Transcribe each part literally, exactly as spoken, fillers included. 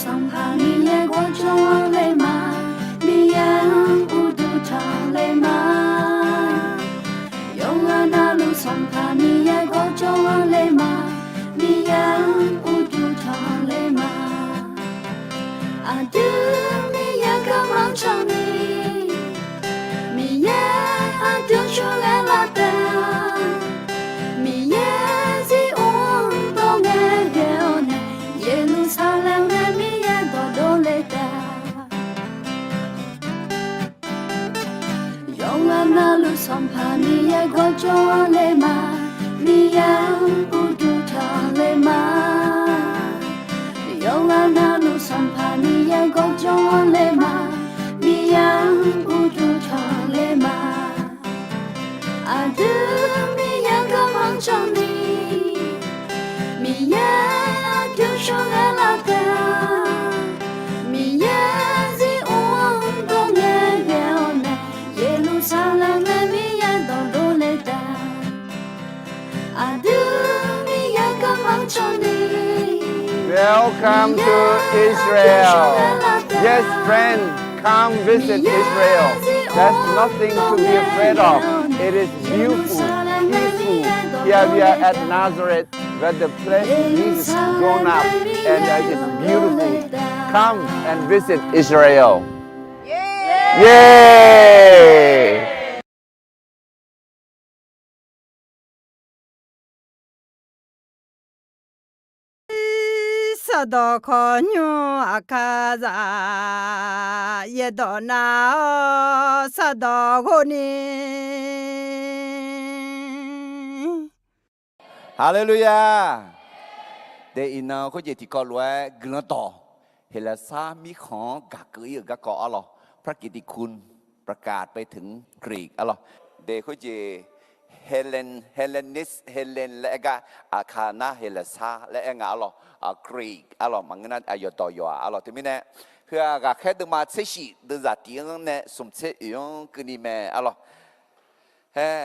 Sanqpaq Miqyaer gawrjawr-anr le ma, Miqyaer-anr uqduq tanqle ma. Yawqghaq navluf Sanqpaq Miqyaer gawrjawr-anr le ma, Miqyaer-anr uqduq tanqle ma. Aqdui Miqyaer garmanr canni, Miqyaer aqdui-anr cawghae lar taef-a. Miqyaer Ziqor-anr dawr ngae ghae-awr nae, Yeqlursaqlaeq nae Miqyaer dawqdov le taef-a. Yawqghaq navluf Sanqpaq Miqyaer gawrjawr-anr le ma, Miqyaer-anr uqduq tanqle ma. Yawqghaq navluf Sanqpaq Miqyaer gawrjawr-anr le ma, Miqyaer-anr uqduq tanqle ma. Aqdui Miqyaer garmanr canni, Miqyaer aqdui-anr cawghae lar taef-a. Miqyaer Ziqor-anr dawr ngae ghae-awr nae, Yeqlursaqlaeq nae Miqyaer dawqdov le taef-a. Aqdui Miqyaer garmanr canni, Welcome to Israel. Yes, friend, come visit Israel. There's nothing to be afraid of. It is beautiful, peaceful. Here we are at Nazareth, where the place is grown up, and it is beautiful. Come and visit Israel. Yay! Sardawq khawqnymr aqkar za, yaerdawq nar-awr sardawq ghofni. Haleluya! De, iqnan khoerjeq tiqkawv lof-aer guiqlanq dawq, Heqlaqsar mirkhanq-anr gaq keuv ir-euq garkawv arlawq, พระกิตติคุณ ประกาศไปถึงกรีก arlawq. De, khoerjeq Hellen, Hellenis, Hellen laer aer gar, aqkar nar Heqlaqsar laer aer nga arlawq, Greek arlawq, maqngeur nar aqyawf dawq yawq-aq arlawq. Teumirnae, heu-aq ghaqkhaer deuvma tser shif deuvzaq tiq-anr nae smq tser oeq-anr keuvni mae arlawq. Hae,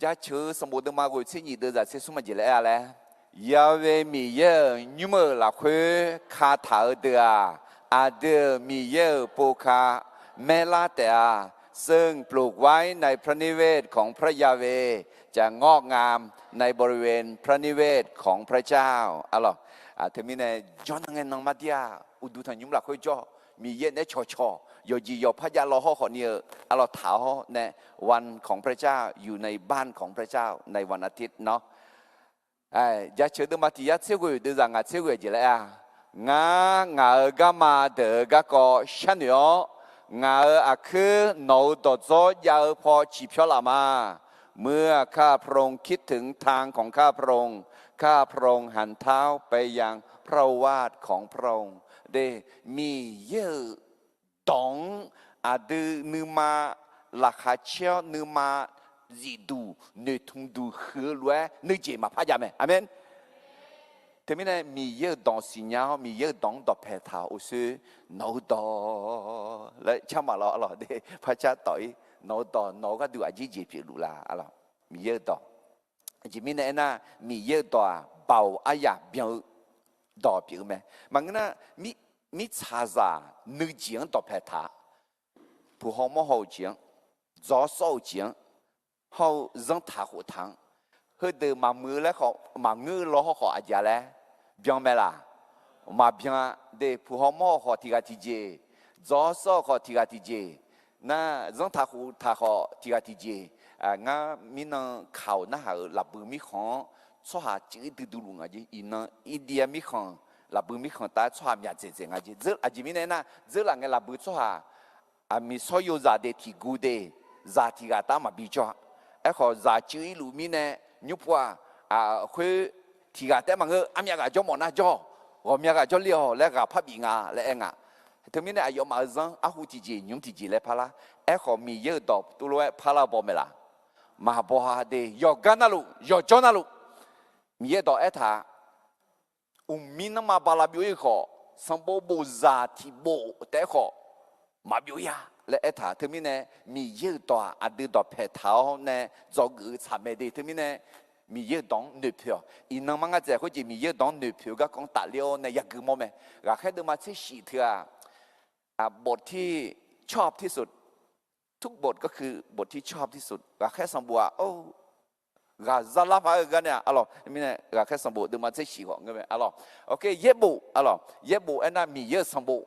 Jaceuq sanqbof deuvma ghoeq tser nyiq deuvzaq tser smr aqjeq laer aer-a laer, Yahweh Miqyaer-euq nymr-euq lafkhoer kataq-eu deuq-aq, aqdui-euq Miqyaer-euq pov ka maerlar taef-a. ซึ่งปลูกไว้ในพระนิเวศของพระยาเวห์ จะงอกงามในบริเวณพระเจ้า arlawq. Teumirnae jawrnan ngae nan mar dir-aq, uqduq tanqnymr lafkhoer jawr, Miqyaer naeq-aer cawqcawq yawqjeq yawqpar jav law hawr khawfni-eu arlawq taq-awr nae, วันของพระเจ้า อยู่ในบ้านของพระเจ้าในวันอาทิตย์เนาะ. Jaceuq deuvma tiq yar tser ghoeq deuvzaq ngaq tser ghoeq jeq laer aer-a, ngar ngaq-euq garma deuq-eu garkawv sharnoeq-awr, ngaq-euq aqkuir nawq-euq dawqdzawr jav-eu paw ciqpyawr laf ma. เมื่อข้าพระองค์คิดถึงทางของข้าพระองค์ ข้าพระองค์หันเท้าไปยังพระโอวาทของพระองค์ De, Miqyaer-euq dawq-anr aqdui nuima laqkhaq caer-awr nuima zifduq noeqtmq duq huiq-eu lof-aer nuijeq maqpar jav mae. Aqmeq. Teumirnae Miqyaer-euq dawq siqnya-awr Miqyaer-euq dawq-anr dawqpae taq-awr, Oqsoer, nawq-eu dawq laer car maqlawr arlawq de, par car tawf-ir. Nawq-eu dawq nawq-eu gharduq aqjeq jeq pyeufluf la arlawq. Miqyaer-euq dawq. Aqjeq mirnae aernar, Miqyaer-euq dawq-aq baoq aryaq byan-eu dawq pyeuf-eu mae. Maqngeur nar, mirtsaqzaq nuijeq-anr dawqpae taq, puq haw mawr haw-euq jeq-anr, dzawr sawr-euq jeq-anr, hawr-eu zanrtaq khoftaq-anr, heudeuq maqmuiq-eu laer khawf maqngeur-eu law hawr khawf aqjeq-a laer byan mae laq? Maqbyan-a. De, puq haw mawr-eu khawf tiq ghaq tiqjeq, dzawr sawr-eu khawf tiq ghaq tiqjeq, nar zanrtaq khoftaq khawf tiq ghaq tiqjeq. Ngar mirnan kaq-awq narhaq-euq lafbui mirkhanq-anr tsawrhaq cuiv duidui luf nga jeq. Iqnan India mirkhanq, lafbui mirkhanq tav-aer tsawrhaq myaq dzaeqdzaeq nga jeq. Aqjeq mirnae aernar, dzeurlaf ngae lafbui tsawrhaq aqmiq sawr yozaq de tiq gu de, zaq tiq ghaq tav-aer maqbi jawr-a. Aerkhawf zaq cuiv-ir luf mirnae, nymr pov-aq, khoer tiq ghaq taef-aer maqngeur, armyav ghaq jawr mawf nar jawr, ghawqmya ghaq jawrle-awq laer ghaq par bif nga laer aer nga. Teumirnae aqyawfmaf-euq zanr arhu tiqjeq nymq tiqjeq laer parlar. Aerkhawf Miqyaer-euq dawq tuvlof-aer parlar baw mae laq? Maqbaw-a de. Yawqgar navluf, yawqjawr navluf, Miqyaer dawq aertaq, uqmir nanrma bala byov-ir khawf, sanqbof bofzaq tiq bof taef-aer khawf, maqbyov-ir-a laer aertaq. Teumirnae Miqyaer-euq dawq-aq aqdui dawqpae taq-awr nae dzawgeuf-eu tsaq mae de. Teumirnae Miqyaer-euq dawq-anr noeqpoeq-awq. Iqnan mar ngar dzaeq khoerjeq Miqyaer-euq dawq-anr noeqpoeq-eu garkawv-anr tafler-awr nae yagui mawr mae. Ghaqkhaer deuvma tser shif teu-aq, บทที่ชอบที่สุด ทุกบทก็คือบทที่ชอบที่สุด ghaqkhaer sanqbof-aq, ghaq zalar paq-aer-eu gar nae-aq, arlawq, mirnae ghaqkhaer sanqbof deuvma tser shif khawf ngeur mae, arlawq. โอเค yaerbof, arlawq, yaerbof aernar Miqyaer-euq sanqbof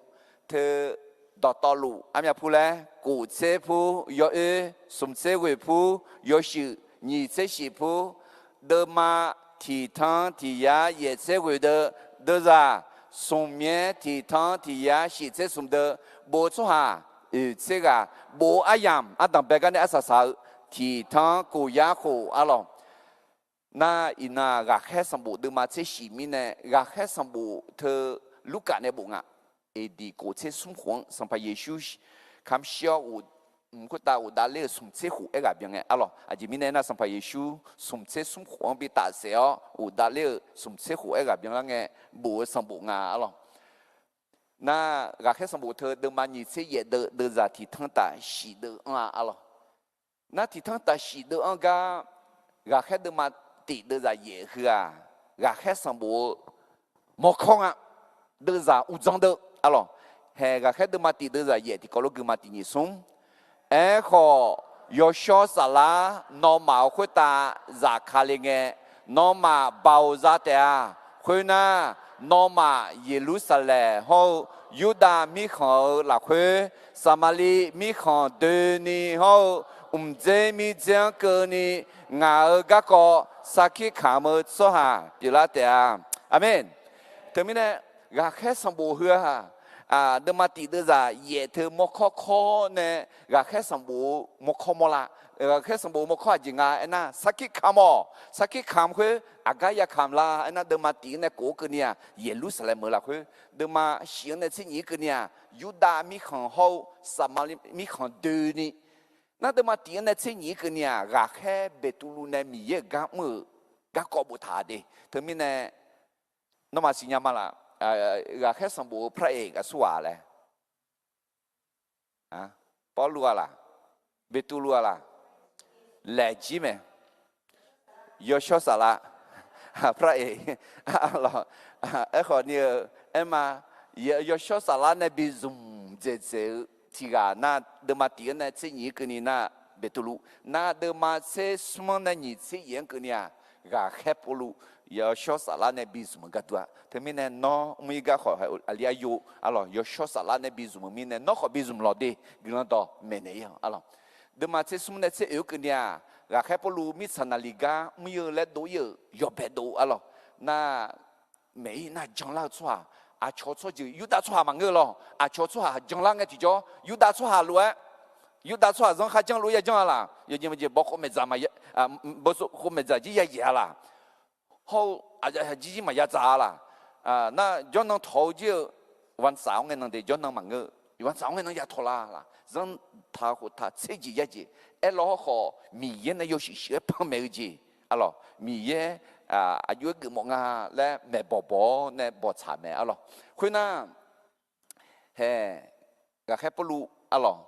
teu dawqtawvluf armyav pur laer, kof tser pur yawoer, smq tser ghoeq pur yawshuif, nyiq tser shif pur deuvma tiq tanr tiq yar yaef tser ghoeq deuv, deuvzaq smq myaer tiq tanr tiq yar shif tser smq deuv, bof-eu tsawrhaq oeq tser ghaq, bof-eu aryamq ardanq bae gar nae arsaq saq-eu tiq tanr kof yar khof, arlawq. Nar iqnan-aq, ghaqkhaer sanqbof deuvma tser shif mirnae, ghaqkhaer sanqbof teu Lurkaf nae bof nga. Eqdiq kof tser smr khof-anr Sanqpaq Yeqsur kamq shir-awr, mq khoertav ghofdav ler-euq smq tser khof aerghaq byan ngae, arlawq. Aqjeq mirnae aernar, Sanqpaq Yeqsur smq tser smr khof-anr bi tafsaef-awr ghofdav ler-euq smq tser khof aerghaq byanlar ngae, bof-eu sanqbof nga, arlawq. Nar ghaqkhaer sanqbof teu deuvma nyiq tser yaef deuv, deuvzaq tiq tanr taf shif deuv anr-a, arlawq. Nar tiq tanr taf shif deuv anr gar, ghaqkhaer deuvma tif deuvzaq yaef heu-aq, ghaqkhaer sanqbof-eu mawrkawr nga. Deuvzaq uvdzan deuv, arlawq. Haeq ghaqkhaer deuvma tif deuvzaq yaef tiqkawv lof guima tiq nyiq smr. Aerkhawf, yawshawr saflar nawmaf-euq khoertav zafkale ngae, nawmaf baoq za taef-a. Khoernar, nawmaf Yeqlursaqlaeq hawr-eu Yurdav mirkhanq-euq lafkhoer, Saqmaqliv mirkhanq doeni hawr-eu mqdzer mirdzer-anr keuvni, ngaq-euq garkawv sarkir kamq-eu tsawrhaq pyeuflar taef-a. Aqmeq. Teumirnae, ghaqkhaer sanqbof heu-aq, deuvma tif deuvzaq yaef teu mawrkawr kawr nae ghaqkhaer sanqbof-eu mawrkawr mawrlar. Ghaqkhaer sanqbof-eu mawrkawr aqjeq nga aernar, sarkir kamq-awq. Sarkir kamq khoer aqgar ya kamq la aernar, deuvma tif-anr nae kof-anr keuvni-aq, Yeqlursaqlaeq meuq lafkhoer, deuvma shif-anr nae tser nyiq-anr keuvni-aq, Yurdav mirkhanq hawr-eu Saqmaqliv mirkhanq doeni. Nar deuvma tif-anr nae tser nyiq-anr keuvni-aq, ghaqkhaer Beqtuvluv nae Miqyaer-euq gar mr-euq garkawv boftaq de. Teumirnae, nawmaf siqnya ma laf? Ghaqkhaer sanqbof-eu พระเอก aqsurghaq laer, Pawrluv-a laq? Beqtuvluv-a laq? Laeqjir mae. Yawshawr saflar, พระเอก arlawq. Aerkhawf ni-eu aerma, yawshawr saflar nae bi zmq dzaeqdzaeq-eu tiq ghaq nar, deuvma tif-anr nae tser nyiq-anr keuvni nar, Beqtuvluv nar, deuvma tser smr-anr nae nyiq tser yaef-anr keuvni-aq, ghaqkhaer Pawrluv yawshawr saflar nae bi zmq-eu gardur-a. Teumirnae nawr mr-ir gar khawf aqli aryo, arlawq, yawshawr saflar nae bi zmq-eu mirnae nawr khawf bi zmq lawq de. Guiqlanq dawq maeqnaeq-ir-awq, arlawq. Deuvma tser smr nae tser oeq-anr keuvni-aq, ghaqkhaer Pawrluv mirtsaq naqliq gar mr-ir-eu laer dov-ir-euq yawbae dov, arlawq. Nar maeq-ir nar janlar-eu tsawrhaq, aqcawq tsawrjeuq Yurdav tsawrhaq maqngeur lawq. Aqcawq tsawrhaq janlar ngae tiqjawr Yurdav tsawrhaq lof-aer, Yurdav tsawrhaq zanr kharjanr lof-aer yajanr-a laq? Yawjeq maqjeq bawkhov maeqdzaq, bawkhov maeqdzaq jir yayaeq-a laq? Hawr-eu aqjir jir maqya dzaq-a laq? Nar jawrnan tawq-eu jir-eu, วันเสาร์-anr ngae nan de jawrnan maqngeur-eu, วันเสาร์-anr ngae nan ya tawq la laq? Zanr taq khof taq tser jeq yajeq aerlawr hawrkhawf, Miqyaer nae yawshuif shuif-aer panmaeq-eu jeq, arlawq, Miqyaer aqjox-aer geufmawf nga laer maeqbawq bawq-awr nae bawqtsaq mae, arlawq. Khoernar, hae, ghaqkhaer Pawrluv, arlawq,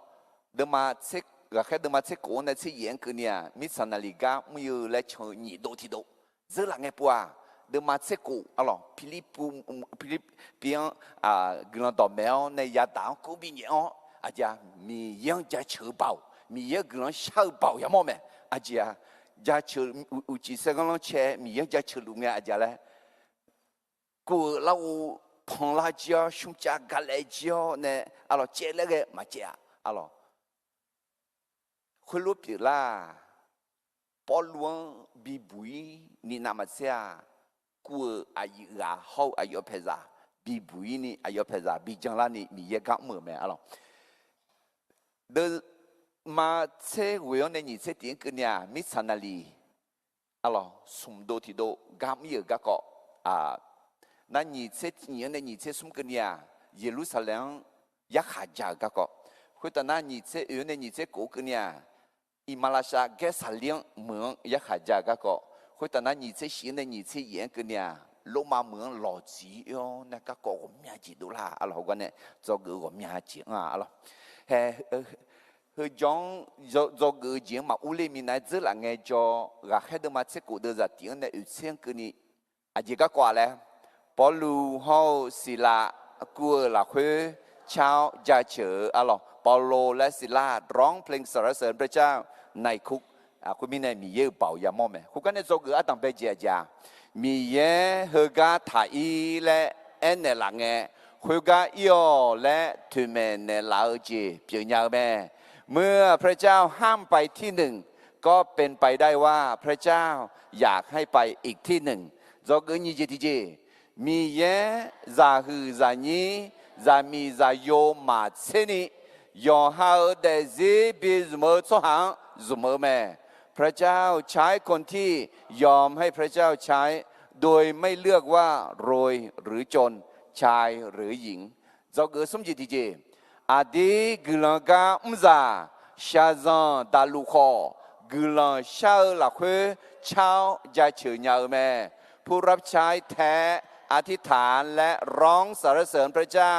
ghaqkhaer deuvma tser kof-anr nae tser yaef-anr keuvni-aq, mirtsaq naqliq gar mr-ir-eu laer can-eu nyiq dov tiq dov dzeur laf ngae pov-aq, deuvma tser kof, arlawq, Pirlirpuv, Pirlirpiv-anr guiqlanq dawqmaeq-awr nae yadaq-anr kur binyaef-awr, aqjeq-a, Miqyaer-anr jaceuq-eu baoq, Miqyaer-anr guiqlanq shar-eu baoq yamawr mae. Aqjeq-a, jaceuq uqcif saerghanr lanrcae Miqyaer-anr jaceuq luf ngae aqjeq-a laer, kuv-euq larghov panlar jir-awr, shmrcav galaer jir-awr nae, arlawq, caevlaer ghae maqcaev-a, arlawq. Khoerlof pyeuflar-aq, Pawrluv-anr bibuq-ir ni navmaqtser-aq, kuv-euq aqyuif ghaq hawr-eu aqyawf paeqzaq bibuq-ir ni aqyawf paeqzaq bijanlarni Miqyaer gar mr-euq mae, arlawq. Deuvma tser ghoeq-anr nae nyiq tser tiq-anr keuvni-aq, mirtsaq naqliq, arlawq, smq dov tiq dov gar mr-ir-euq garkawv, nar nyiq tser nyiq-anr nae nyiq tser smr keuvni-aq, Yeqlursaqlaeq-anr yarkhaq ja-euq garkawv. Khoertav nar nyiq tser oeq-anr nae nyiq tser kof-anr keuvni-aq, Iqmalavshav Gaersaqlir-anr meuq-anr yarkhaq ja-eu garkawv. Khoertav nar nyiq tser shif-anr nae nyiq tser yaef-anr keuvni-aq, Lormav meuq-anr lawqtsuif-ir-awr nae garkawv ghawqmya jeq dovlar, arlawq, heugar nae dzawgeuf-eu ghawqmya jeq anr-a, arlawq. Hae, heujawr-anr dzawgeuf-eu jeq-anr maqurler minav-aer dzeur laf ngaejawr, ghaqkhaer deuvma tser khof deuvzaq tif-anr nae oeq tser-anr keuvni, aqjeq garkawv-a laer, Pawrluv hawr-eu Siqlav kuv-eu lafkhoer car-awr jaceuq-eu arlawq, Pawrluv laer Siqlav ร้องเพลงสรรเสริญพระเจ้าในคุก khoermirnae Miqyaer-euq baoq yamawr mae. Khoergar nae dzawgeuf ardanq bae jeq aqjeq-aq, Miqyaer heugar taq-ir laer aernaeq laf ngae, khoergar ir-awq laer toeqmaeq naeqlaf-eu jeq pyeufnya-eu mae. เมื่อพระเจ้าห้ามไปที่หนึ่ง ก็เป็นไปได้ว่าพระเจ้าอยากให้ไปอีกที่หนึ่ง Dzawgeuf nyiq jeq tiqjeq, Miqyaer zaqhuiq zaqnyir, zaqmiq zaqyo maqtser ni, yawqha-euq daefzir bi zmq-eu tsawrhaq-anr zmq-eu mae. พระเจ้าใช้คนที่ยอมให้พระเจ้าใช้ โดยไม่เลือกว่ารวยหรือจน ชายหรือหญิง Dzawgeuf smr jeq tiqjeq, aqdir guiqlanq gar mrzaq shaqzanq daqluf khawf, guiqlanq shar-eu lafkhoer car-awr jaceuq nya-eu mae. ผู้รับใช้แท้ อธิษฐาน และร้องสรรเสริญพระเจ้า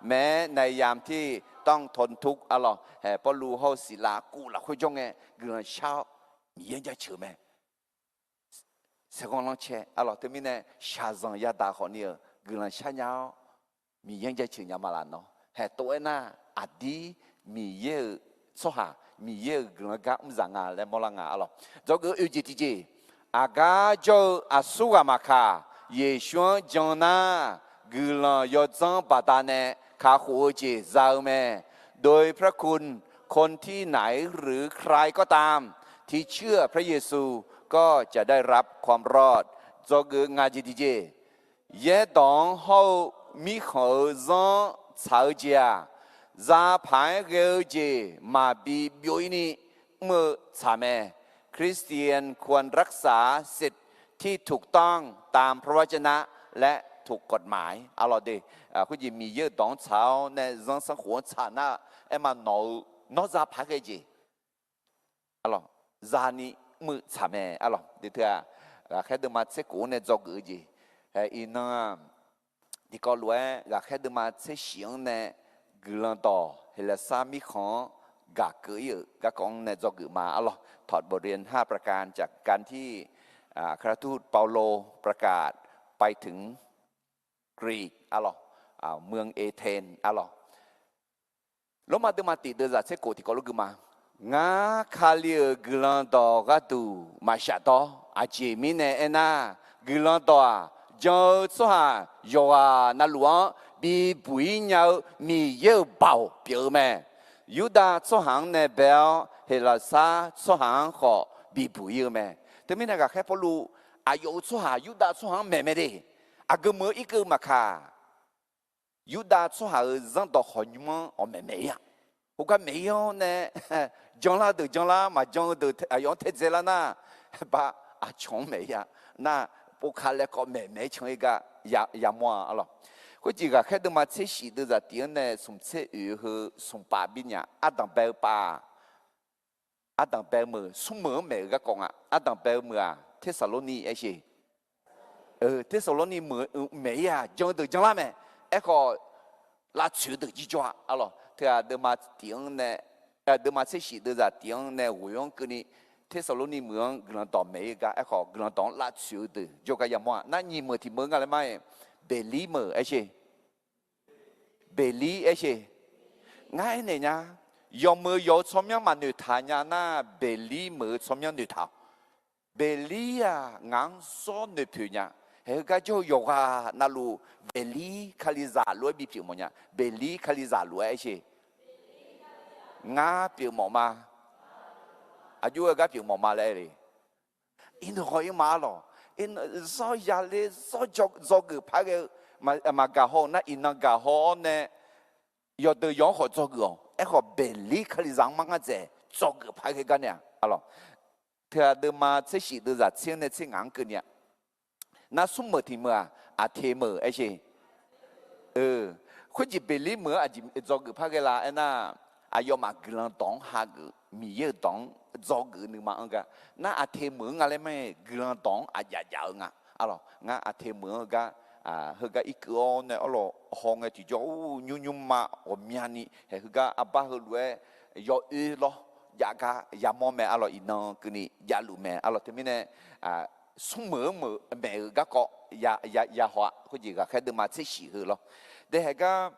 แม้ในยามที่ต้องทนทุกข์ arlawq, Pawrluv hawr-eu Siqlav kuv lafkhoer jawr ngae guiqlanq shar-awr Miqyaer-anr jaceuq mae. Saerghanr lanrcae arlawq, teumirnae shaqzanq yadaq khawfni-euq guiqlanq shar nya-awr Miqyaer-anr jaceuq nya ma laf nawr haeq tov-aer nar, aqdir Miqyaer-euq tsawrhaq, Miqyaer-euq guiqlanq gar mrzaq nga laer mawrlar nga arlawq. Dzawgeuf oeq jeq tiqjeq, aqgar jawr-eu aqsurghaq maqkaq, Yeqsur-anr jan nar, guiqlanq yawdzanr baqdanae kakhof-eu jeq za-eu mae. โดยพระคุณ คนที่ไหนหรือใครก็ตาม ที่เชื่อพระเยซู ก็จะได้รับความรอด Dzawgeuf ngaq jeq tiqjeq, yaerdawq-anr hawr-eu mirkhanq-euq zanr tsaq-eu jeq-aq, zapaq-aer ghae-eu jeq maqbi byov-ir ni mr-eu tsaq mae. คริสเตียนควรรักษาสิทธิที่ถูกต้องตามพระวจนะและถูกกฎหมาย arlawq de. Khoerjeq Miqyaer-euq dawq-anr tsaq-awr nae zanrsanrkhof-anr tsaq nar, aer ma nawq-eu nawr zapaq-aer ghae jeq zani mr-eu tsaq mae arlawq. Deteu-aq, ghaqkhaer deuvma tser khof-anr nae dzawgeuf-eu jeq, iqnan-aq, tiqkawv lof-aer ghaqkhaer deuvma tser shif-anr nae guiqlanq dawq Heqlaqsar mirkhanq-anr gaq keuv-ir-euq garkawv-anr nae dzawgeuf ma arlawq. ถอดบทเรียนห้าประการจากการที่ อัครทูตเปาโลประกาศไปถึงกรีก arlawq, เมืองเอเธน arlawq. Lormav deuvma tiq deuvzaq tser khof tiqkawv lof gui ma. Ngar Kali-euq guiqlanq dawq gharduq maqshaf dawr. Aqjeq mirnae aernar, guiqlanq dawq-aq, jan-eu tsawrhaq yawqghaq navluf-anr bibuq-ir nya-eu Miqyaer-euq baoq pyeuf-eu mae. Yurdav tsawrhaq-anr nae bae-awr, Heqlaqsar tsawrhaq-anr khawf bibuq-ir-eu mae. Teumirnae ghaqkhaer Pawrluv, aqyawf-euq tsawrhaq Yurdav tsawrhaq-anr maeq mae de. Aqgeu meuq-eu irkeuv maqkaq, Yurdav tsawrhaq-euq zanrdawq khawqnymr-anr awq maeq maeq-ir-a. Khoergar maeq-ir-awr nae, janlar-eu deuq janlar, maqjan-eu deuq aqyawf-anr taedzae lar nar, ba aqcawq-anr maeq-ir-a. Nar, povka laer kawv maeq maeq-aer can-ir gar yamawr-a arlawq. Khoerjeq ghaqkhaer deuvma tser shif deuvzaq tiq-anr nae smq tser oeq heu smq paf bi nya. Ardanq bae-eu paf-aq, ardanq bae-eu meuq, smr meuq-anr maeq-eu garkawv nga. Ardanq bae-eu meuq-aq, Tersaqlorni aer sher. Tersaqlorni meuq maeq-ir-aq, jan-eu deuq janlar mae. Aerkhawf, lavtsoeq-eu deuq jirjawr-a arlawq. Teu-aq, deuvma tiq-anr nae, deuvma tser shif deuvzaq tiq-anr nae ghoeq-anr keuvni, Tersaqlorni meuq-anr guiqlanq dawq maeq-ir gar, aerkhawf guiqlanq dawq-anr lavtsoeq-eu deuq jawrgar yamawr-a. Nar, nyiq meuq tiq meuq nga laer mar-aer, Beqlir meuq aer sher. Beqlir aer sher. Ngar aernaeq nya, yawmuiq yawf-eu tsawrmyanr maqnoeqtaq nya nar, Beqlir meuq-eu tsawrmyanr noeqtaq-awq. Beqlir-aq, ngaq-anr zawr noeqpoeq nya. Haeq heugar jawr-eu yawqghaq navluf, Beqlir Kalizaq lof-aer bipyeuf mawf nya. Beqlir Kalizaq lof-aer aer sher. Ngar pyeuf mawf ma. Aqjox-aer gar pyeuf mawf ma laer aer le. Iqnan haw-ir ma arlawq. Iqnan zawr yaler zawr dzawgeuf par ghae-eu maqgaq haw-eu nar, iqnan gaq haw-awr nae yawqdeuq yawq-anr khawf dzawgeuf-awq. Aerkhawf, Beqlir Kalizaq-anr mar ngar dzaeq dzawgeuf par ghae gar nae-aq arlawq. Teu-aq, deuvma tser shif deuvzaq tser-anr nae tser ngaq-anr keuvni-a. Nar, smr meuq tiq meuq-aq, Aqteq meuq aer sher. Khoerjeq Beqlir meuq-anr aqjeq dzawgeuf par ghae la aernar, aqyawfmaf guiqlanq dawq-anr hageuf, Miqyaer-euq dawq-anr dzawgeuf nuima-anr gar. Nar, Aqteq meuq-anr nga laer mar-aer, guiqlanq dawq-anr aqjaf jaf-eu nga. Arlawq, ngar Aqteq meuq-anr gar, heugar irkeuv-awr nae arlawq haw ngae tiqjawr, nymr nymrma ghawqmyani haeq heugar arbar heulof-aer yawoer lawr jav gar yamawr mae arlawq. Iqnan keuvni javluf mae arlawq. Teumirnae smrmuiq-anr meuq maeq-euq garkawv ya haw-a. Khoerjeq ghaqkhaer deuvma tser shif heu lawr. Dae haeq gar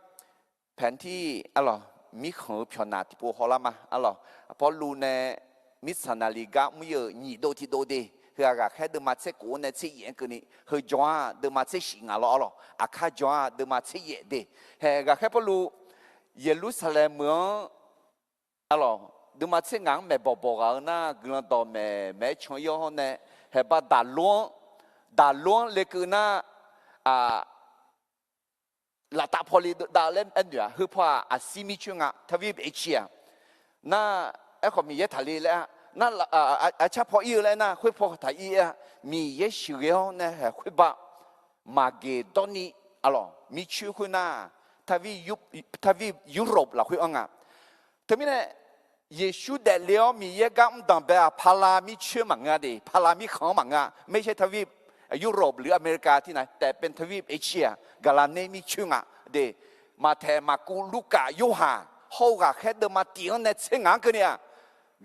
paeq tir arlawq, mirkhanq-eu pyawqnaq tiqpov hawlar ma arlawq. Pawrluv nae mirtsaq naqli gar mr-ir-euq nyiq dov tiqdov de heu-aq, ghaqkhaer deuvma tser kof-anr nae tser yaef-anr keuvni heu jawr-aq deuvma tser shif ngaq lawr arlawq. Aqkar jawr-aq deuvma tser yaef de. Haeq ghaqkhaer Pawrluv Yeqlursaqlaeq meuq-anr arlawq, deuvma tser ngaq-anr maeqbawq bawq ghaq-eu nar, guiqlanq dawq maeq maeq-aer can-ir-awr nae, haeq ba daqlor-anr, daqlor-anr lekeuv nar, laftav paw le dav laer aernoeq-aq, heu paw-aq aqsir mircoer nga, ทวีปเอเชีย nar, aerkhawf Miqyaer taqle laer-a, nar, aqcar paw ir-eu laer nar, khoer paw taq ir-a, Miqyaer sheuqghae-awr nae haeq khoerba maqgeq dawrni arlawq, mircoer khoer nar, ทวีปยุโรป lafkhoer anr nga. Teumirnae Yeqsur daefle-awr Miqyaer gar mr danqbae-aq, pala mircoer maqngeur-a de, pala mirkhanq-anr maqngeur-a, ไม่ใช่ทวีปยุโรป หรืออเมริกาที่ไหน แต่เป็นทวีปเอเชีย gaqlaqner mircoer nga de. Maqtaeq, Maqkuv, Lurkaf, Yorhaq hawr-eu ghaqkhaer deuvma tif-anr nae tser ngaq-anr keuvni-aq,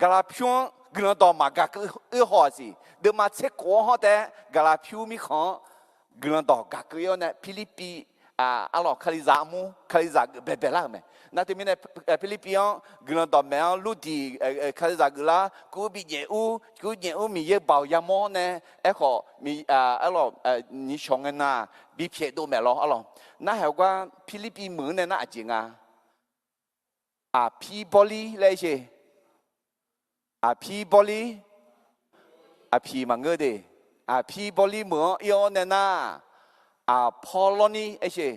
gaqlaqpyur-anr guiqlanq dawq maqgaq keuv-ir haw-aq siq. Deuvma tser kof-anr hawr taef-aer gaqlaqpyur mirkhanq-anr guiqlanq dawq gaq keuv-ir-awr nae Pirlirpiv arlawq, kalizaq armur kalizaq geuf baebae lar-euq mae. Nar teumirnae Pirlirpiv-anr guiqlanq dawq maeq-anr Lurdiq kalizaq geuflar, kuv bi nyaef ur, kuv nyaef ur Miqyaer-eu baoq yamawr-awr nae, aerkhawf arlawq, nyiqshawq ngae na bipyaeq dov maeq lawr arlawq. Nar haeq gar Pirlirpiv meuq-anr nae nar aqjeq nga. Aqpir bawrlir laer aer sher. Aqpir bawrlir. Aqpiq maqngeur de. Aqpir bawrlir meuq-anr ir-awr nae nar, aqpawr lawrnir aer sher.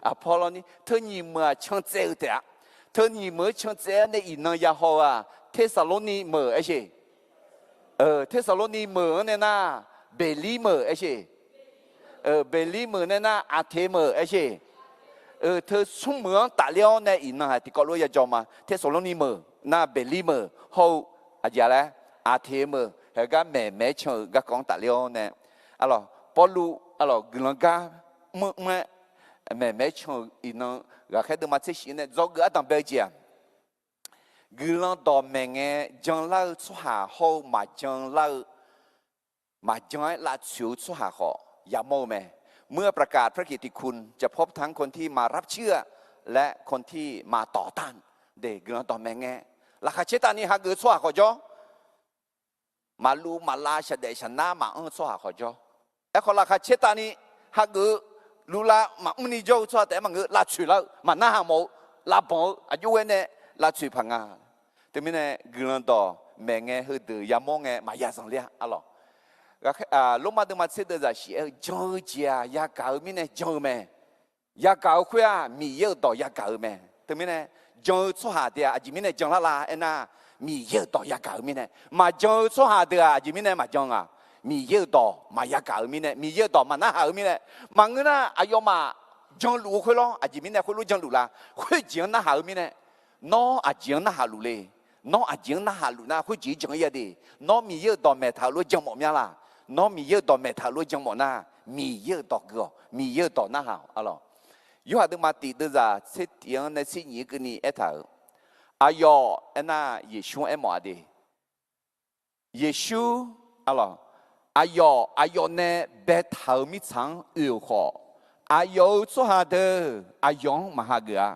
Aqpawr lawrnir. Teu nyiq meuq-aq can tsaev-eu taef-a. Teu nyiq meuq-anr can tsaev-awr nae iqnan ya haw-eu-aq, Tersaqlorni meuq aer sher. Tersaqlorni meuq-anr nae nar, Beqlir meuq aer sher. Beqlir meuq nae nar, Aqteq meuq aer sher. Teu smr meuq-anr tafler-awr nae iqnan haq tiqkawv lof-aer ya jawr ma. Tersaqlorni meuq nar, Beqlir meuq hawr-eu aqjeq laer, Aqteq meuq haeq gar maeq maeq-aer can-eu garkawv-anr tafler-awr nae, arlawq, Pawrluv arlawq guiqlanq gar mr mr-aer maeq maeq-aer can-euq iqnan ghaqkhaer deuvma tser shif nae dzawgeuf ardanq bae-eu jeq-aq, guiqlanq dawqmaeq ngae janlar-eu tsawrhaq hawr-eu maqjan lar-eu, maqjan-aer lavtsoeq-eu tsawrhaq khawf yamawr-eu mae. เมื่อประกาศพระกิตติคุณ จะพบทั้งคนที่มารับเชื่อ และคนที่มาต่อต้าน de guiqlanq dawqmaeq ngae, laqkhaq caertavni hageuf-eu tsawrhaq khawf jawr, maqluv maqlav shaqdaef shaqnar maqanr-eu tsawrhaq khawf jawr. Aerkhawf laqkhaq caertavni hageuf-eu, luvlav maqmr ni jawr-eu tsawrhaq taef-aer maqngeur, lavtsoeq lar-eu, maqnarhaq mawf-eu, lavbanq-eu, aqjox ghae nae lavtsoeq paq nga. Teumirnae guiqlanq dawqmaeq ngae heudeuq yamawr ngae maqya zanqler-a arlawq. Lormav deuvma tser deuvzaq shif-aer-eu jan-eu jeq-aq yagaq-eu mirnae jan-eu mae. Yagaq-eu khoer-aq Miqyaer-euq dawq yagaq-eu mae. Teumirnae jan-eu tsawrhaq deuq-aq aqjeq mirnae janlar la aernar, Miqyaer-euq dawq yagaq-eu mirnae. Maqjan-eu tsawrhaq deuq-aq aqjeq mirnae maqjan-a, Miqyaer-euq dawq maqyagaq-eu mirnae, Miqyaer-euq dawq maqnarhaq-eu mirnae. Maqngeur nar aqyawfmaf janluf-eu khoer lawr, aqjeq mirnae khoerlof janluf la, khoerjeq-anr narhaq-eu mirnae. Nawr aqjeq-anr narhaq luf le. Nawr aqjeq-anr narhaq luf nar khoerjeq-ir jan-ir-a de. Nawr Miqyaer-euq dawq maeqtaq-euq lof-aer jan mawf mya la. Nawr Miqyaer-euq dawq maeqtaq-euq lof-aer jan mawf nar, Miqyaer-euq dawq gui-awq, Miqyaer-euq dawq narhaq-awq arlawq. Yorhaq deuvma tif deuvzaq tser tif-anr nae tser nyiq-aer keuvni aertaq-euq, aqyawf aernar Yeqsur-anr aermawf-a de. Yeqsur arlawq, aqyawf aqyawf nae baetaq-euq mirtsaq-anr oe-euq khawf, aqyawf-euq tsawrhaq deuq aqyawf-anr maqhageuf-a.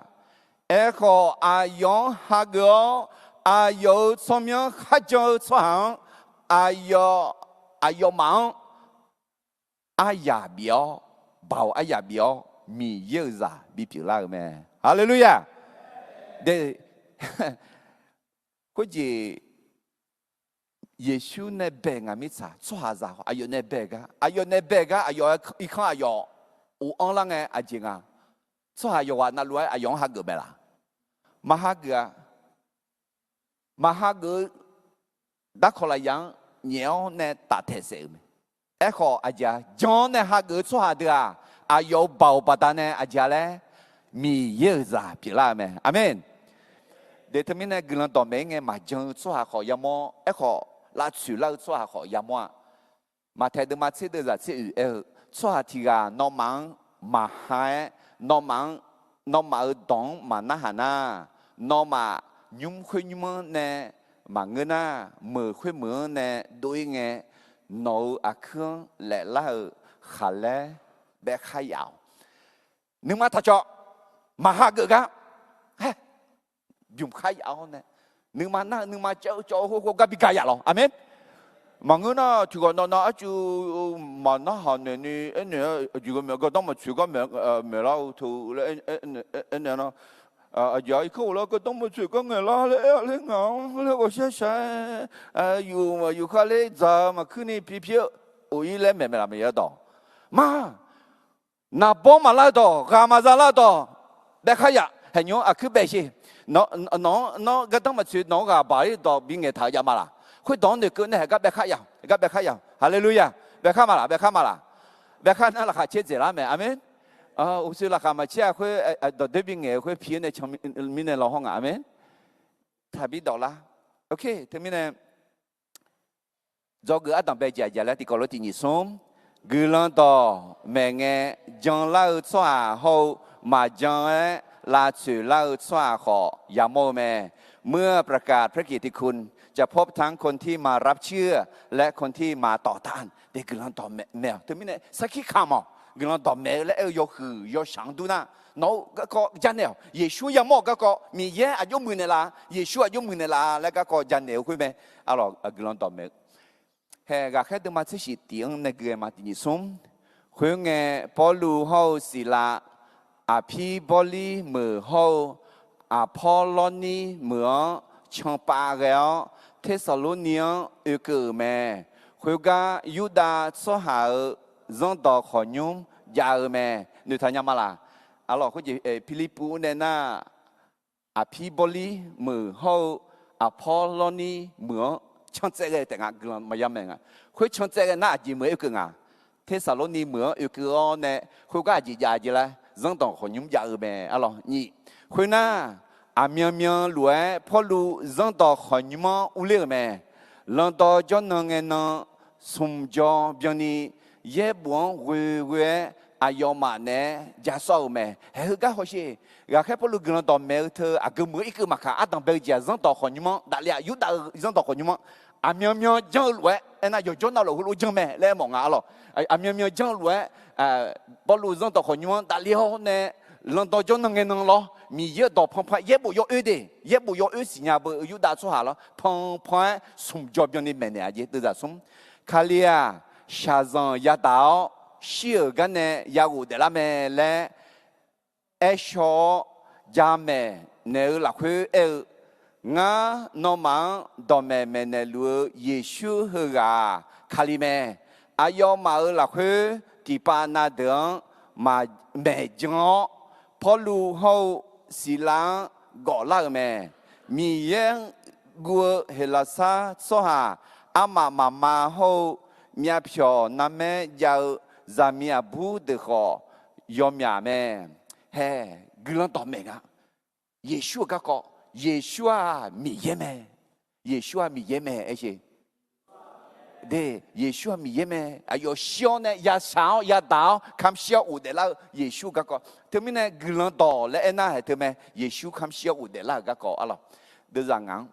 Aerkhawf aqyawf-anr hageuf-awr, aqyawf-euq tsawrmyanr kharjan-eu tsawrhaq-anr, aqyawf, aqyawfmaf-anr aryaq bif-awr, baoq aryaq bif-awr Miqyaer-euq zaq bipyeuf lar-euq mae. Haleluya! Khoerjeq Yeqsur nae bae ngaq mirtsaq tsawrhaqzaq aqyawf nae bae gar, aqyawf nae bae gar aqyawf irkanr aqyawf of-anr lar ngae aqjeq nga. Tsawrhaq yawqghaq navluf-aer aqyawf-anr hageuf mae laq? Maqhageuf-a. Maqhageuf-eu darkawq lafyaq-anr nyaef-awr nae taftaeq saef-euq mae. Aerkhawf aqjeq-a, jan-awr nae hageuf-eu tsawrhaq deuq-aq, aqyawf-euq baoq baqdanae aqjeq-a laer, Miqyaer-euq zaq pyeuflar-eu mae. Aqmeq. De teumirnae guiqlanq dawqmaeq-ir ngae maqjan-eu tsawrhaq khawf yamawr, aerkhawf lavtsoeq lar-eu tsawrhaq khawf yamawr-a. Maqtaeq deuvma tser deuvzaq tser oeq aer-eu, tsawrhaq tiq ghaq nawmaf-anr maqha-aer, nawmaf-anr, nawmaf-euq dawq-anr maqnarhaq nar, Nawmaf nymr khoer nymr-anr nae maqngeur nar, meuq khoer meuq-anr nae dov-ir ngae, nawq-euq aqkuir-anr laeflar-euq khaqlaer baef khar yaf-awq. Nuima taq cawv, maqha geuf gar, haer, bymq khar yaf-awr nae, nuima nar-eu nuima caev-eu cawv-eu khoergar bi ga yaf lawq. Aqmeq. Maqngeur nar, tiqghaq nawq nav arcuv maqnar haq noeq ni aernaeq-a, aqjeq ghae maeq gardanr maqtsoeq gar maeq, maeqlar-eu teu laer aernaeq-a nar, aqjeq irkanr ghoflar gardanr maqtsoeq gar ngaeqlar laer aer-a laer ngaq-anr laer ghawqshaq shaq-aer, yuf maqyuf khar ler dzaq-eu maqkuir ni pipir-eu of-ir laer maeq maeq laf maeq yar dawq ma. Naqbawr maqlar-eu dawq, ghaq maqza lar-eu dawq, baef khar yaf. Haeqnymr aqkuir baef sher. Nawq-anr, nawr gardanr maqtsoeq nawq-anr ghaq baq-ir dawq bingaeq taq-eu jav ma laq? Khoerdawq-anr noeqkeuv nae haeq gar baef khar yaf, haeq gar baef khar yaf. Haleluya! Baef khar ma laq? Baef khar ma laq? Baef khar nar laqkhaq caer dzaeq lar mae. Aqmeq. Uqshoe laqkhaq maqcaer-a khoer, dawqdoer bingaeq-eu khoer pi-awr nae can mirnae law hawr nga. Aqmeq. Taqbi dawq lar. Teumirnae dzawgeuf ardanq bae jeq aqjeq laer tiqkawv lof tiq nyiq smr, guiqlanq dawq maeq ngae, janlar-eu tsawrhaq hawr-eu maqjan-aer lavtsoeq lar-eu tsawrhaq khawf yamawr-eu mae. เมื่อประกาศพระกิตติคุณ จะพบทั้งคนที่มารับเชื่อ และคนที่มาต่อต้าน de guiqlanq dawq maeq-awq. Teumirnae sarkir kamq-awq. Guiqlanq dawq maeq-eu laer aer-eu yawhuiq yawshaq-anr dur nar, nawq-eu garkawv janaeq-awq. Yeqsur yamawr-euq garkawv Miqyaer aqjox muiqnaeq laf, Yeqsur aqjox muiqnaeq laf laer garkawv janaeq-eu khoer mae. Arlawq, guiqlanq dawq maeq-eu hae ghaqkhaer deuvma tsershiq tiq-anr nae gui-aer ma tiq nyiq smr. Khoerngae, Pawrluv hawr-eu Siqlav, Aqpirbawrlir meuq hawr-eu Aqpawrlawrnir meuq-anr canpav ghae-awr, Tersaqlorni-anr oekeuv-euq mae. Khoergar Yurdav tsawrhaq-euq zanrdawq khawqnymr jav-eu mae. Noeqtaq nya ma laq? Arlawq, khoerjeq Pirlirpuv nae nar, Aqpirbawrlir meuq hawr-eu Aqpawrlawrnir meuq-anr can tsaev ghae taef nga. Guiqlanq maqya maeq nga. Khoer can tsaev ghae nar aqjeq meuq oekeuv nga. Tersaqlorni meuq-anr oekeuv-awr nae khoergar aqjeq jav jeq laer zanrdawq khawqnymr jav-eu mae. Arlawq nyiq. Khoernar, aqmyanmyan lof-aer Pawrluv zanrdawq khawqnymr-anr urler-euq mae. Lanqdawq jawrnan ngae nan smq jawr byanni yaerbof-anr ghoeghoe-aer aqyawfmaf naeq-aer ja sawr-euq mae. Haeq heugar hawsher. Ghaqkhaer Pawrluv guiqlanq dawq maeq-eu teu aqgeu meuq-eu irkeuv maqkaq, ardanq bae-eu jeq-aq, zanrdawq khawqnymr-anr, daqle-aq, Yurdav-eu zanrdawq khawqnymr-anr aqmyanmyan janr-eu lof-aer aernar, yawqjawr navluf heulof janr mae laer aer mawf nga. Arlawq, aqmyanmyan janr-eu lof-aer Pawrluv zanrdawq khawqnymr-anr daqle-awr nae, lanqdawq jawrnan ngae nan lawr, Miqyaer-euq dawq panpan yaerbof yawoer de, yaerbof yawoer siqnya beu-eu Yurdav tsawrhaq lawr, panpan-aer smq jawr byanni maeqnaeq-a jeq. Deuvzaq smr. Kali-aq, shaqzanq yadaq-awr shir-euq garnae ya ghofdaef lar mae laer aer shaw-awr, jamaeq naeq-eu lafkhoer aer-eu, Ngar nawmaf-anr dawqmaeq maeqnaeq luf-eu Yeqsur heughaq-aq, Kali mae. Aqyawfmaf-euq lafkhoer tiqpav na deuq-anr maq maeq jan-awr, Pawrluv hawr-eu Siqlav-anr gawflar-euq mae. Miqyaer-anr guv-eu Heqlaqsar tsawrhaq armaf mafma hawr-eu myavpyawq narmaer jav-eu zaqmiq aqbur deuq khawf yawmyaq mae. Hae, guiqlanq dawqmaeq nga. Yeqsur-euq garkawv, Yeqsur-aq Miqyaer mae. Yeqsur-aq Miqyaer mae aer sher. De, Yeqsur-aq Miqyaer mae. Aqyawf shir-awr nae yashaq-awr yadaq-awr kamqshir-awr ghofdaef lar-eu Yeqsur garkawv. Teumirnae guiqlanq dawq laer aernar haeq teu mae. Yeqsur kamqshir-awr ghofdaef lar-euq garkawv arlawq. Deuvzaq ngaq-anr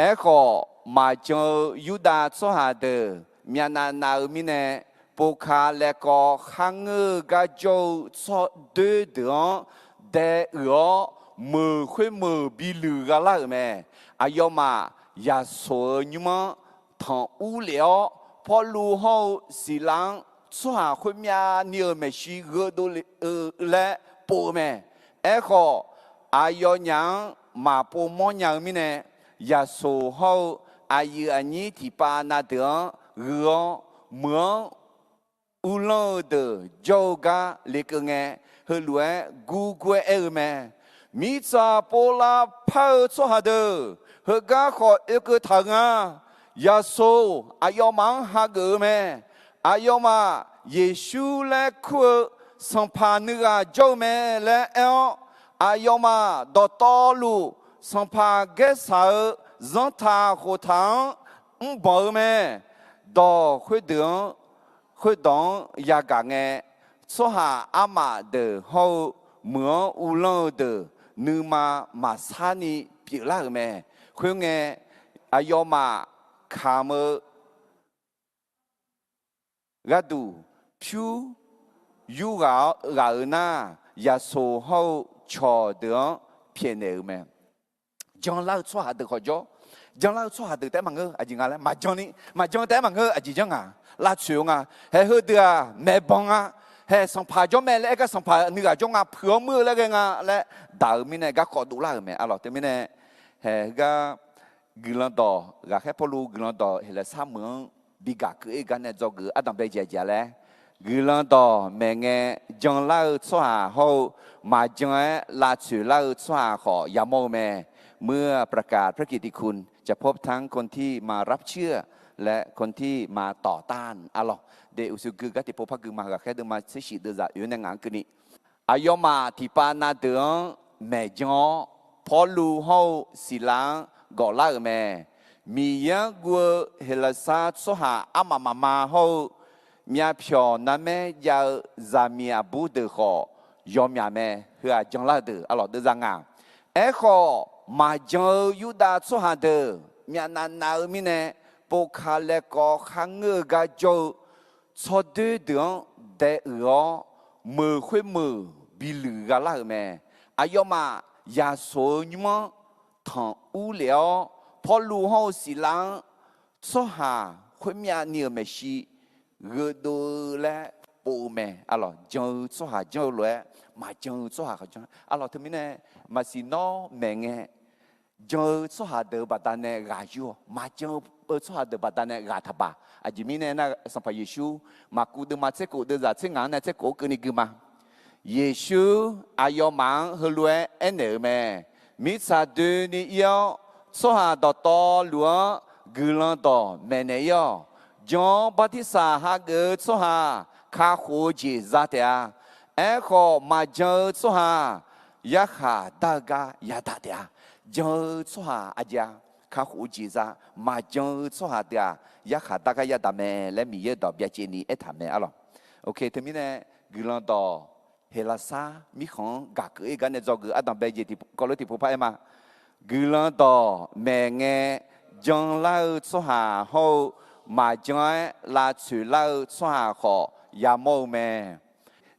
Aerkhawf, maqjan-eu Yurdav tsawrhaq deuq myavnav nav-eu mirnae, povka laevkawv kharngeur-eu gar jawr-eu tsawrdoer deuq-anr dae uiq-awr, meuq khoermeuq bi luiq gha lar-euq mae. Aqyawfmaf Yaqsoq-euq nymr-anr tanq urlef-awr, Pawrluv hawr-eu Siqlav-anr tsawrhaq khoermyav ni-euq maeqshi gheudov le-eu laer pov-eu mae. Aerkhawf, aqyawfnyaf-anr maqpov mawrnya-eu mirnae, Yaqsoq hawr-eu aqyuif aqnyir tiqpav na deuq-anr ghoe-awr, meuq-anr uvlanr-eu deuq jawr-eu gar lekeuv ngae, heulof-aer gurgur-aer aer-eu mae. Mirtsaq povlav par-eu tsawrhaq deuq, heugar khawf oekeuv taq-eu nga. Yaqsoq aqyawfmaf-anr hageuf-eu mae. Aqyawfmaf Yeqsur laer kur-eu sanqpaq nuighaq jawr-eu mae laer aer-awr, aqyawfmaf dawqtawvluf sanqpaq gaersaq-eu zanrtaq khoftaq-anr mrbanq-eu mae. Dawq khoerdeuq-anr, khoerdawq-anr yagaq ngae, tsawrhaq armaf deuq hawr-eu meuq-anr uvlanr-eu deuq nuima maqsar ni pyeuflar-euq mae. Khoerngae, aqyawfmaf kamq-eu gharduq pyur yurghaq-awr ghaq-eu nar, yaqsoq hawr-eu cawqdeuq-anr pyaeqnaeq-euq mae. Janlar-eu tsawrhaq deuq khawf jawr. Janlar-eu tsawrhaq deuq taef-aer maqngeur-eu aqjeq nga laer, maqjan ni, maqjan taef-aer maqngeur-eu aqjeq janr nga. Lavtsoeq-eu nga. Haeq heudeuq-aq maeqbanq nga. Haeq sanqpaq jawr mae laer aer gar sanqpaq nuigaq jawr nga, puiq-awr muir-eu laer ghae nga laer daq-eu mirnae garkawv dovlar-euq mae. Arlawq teumirnae, haeq heugar guiqlanq dawq, ghaqkhaer Pawrluv guiqlanq dawq Heqlaeqsar meuq-anr bi gaq keuv-ir gar nae dzawgeuf-eu ardanqbae jeq aqjeq-a laer, guiqlanq dawq maeqngae janlar-eu tsawrhaq hawr-eu maqjan-aer lavtsoeq lar-eu tsawrhaq khawf yamawr-eu mae. เมื่อประกาศพระกิตติคุณ จะพบทั้งคนที่มารับเชื่อ และคนที่มาต่อต้าน arlawq. De, uqshoe gui gar tiqpov par gui ma. Ghaqkhaer deuvma tser shif deuvzaq oe nae ngaq-anr keuvni, aqyawfmaf tiqpav na deuq-anr maeqjan-awr, Pawrluv hawr-eu Siqlav-anr gawflar-euq mae. Miqyaer-anr guv-eu Heqlaeqsar tsawrhaq armaf mafma hawr-eu myavpyawq narmaer jav-eu zaqmiq aqbur deuq khawf yawmyaq mae. Heu-aq janlar-eu deuq, arlawq, deuvzaq ngaq. Aerkhawf, maqjan-eu Yurdav tsawrhaq deuq myavnav nav-eu mirnae, povka laekawv kharngeur-eu gar jawr-eu tsawrdoer deuq-anr daeuiq-awr, meuq khoermeuq biluiq gha lar-euq mae. Aqyawfmaf yaqsoq-eu nymr-anr tanq urlef-awr, Pawrluv hawr-eu Siqlav-anr tsawrhaq khoermyav ni-euq maeqshi gheudov-eu laer pov-eu mae. Arlawq, jan-eu tsawrhaq janr-eu lof-aer, maqjan-eu tsawrhaq khawf janr. Arlawq, teumirnae maqsiq nawr maeqngae, jan-eu tsawrhaq deuq-euq baqdanae ghaq yur-awq. Maqjan-eu tsawrhaq deuq baqdanae ghaq taqbaq. Aqjeq mirnae nar, Sanqpaq Yeqsur Maqkuv deuvma tser kof deuvzaq tser ngaq-anr nae tser kof-anr keuvni gui ma. Yeqsur aqyawfmaf-anr heulof-aer aernaeq-euq mae. Mirtsaq doeni ir-awr, tsawrhaq dawqtawvluf-anr guiqlanq dawq maeqnaeq ir-awq. Jan-anr bartirsaq hageuf-eu tsawrhaq kakhof-eu jeq za taef-a. Aerkhawf, maqjan-eu tsawrhaq yarkhaq dar-eu gar yadaq taef-a. Jan-eu tsawrhaq aqjeq-a, kakhof-eu jeq za. Maqjan-eu tsawrhaq deuq-aq, yarkhaq dar gar yadaq mae laer Miqyaer-euq dawq byacaevni aertaq mae, arlawq. Oke, teumirnae guiqlanq dawq Heqlaeqsar mirkhanq-anr gaq keuv-ir gar nae dzawgeuf ardanqbae jeq tiq, kawvlof tiqpov par aer ma. Guiqlanq dawq maeqngae janlar-eu tsawrhaq hawr-eu maqjan-aer lavtsoeq lar-eu tsawrhaq khawf yamawr-eu mae.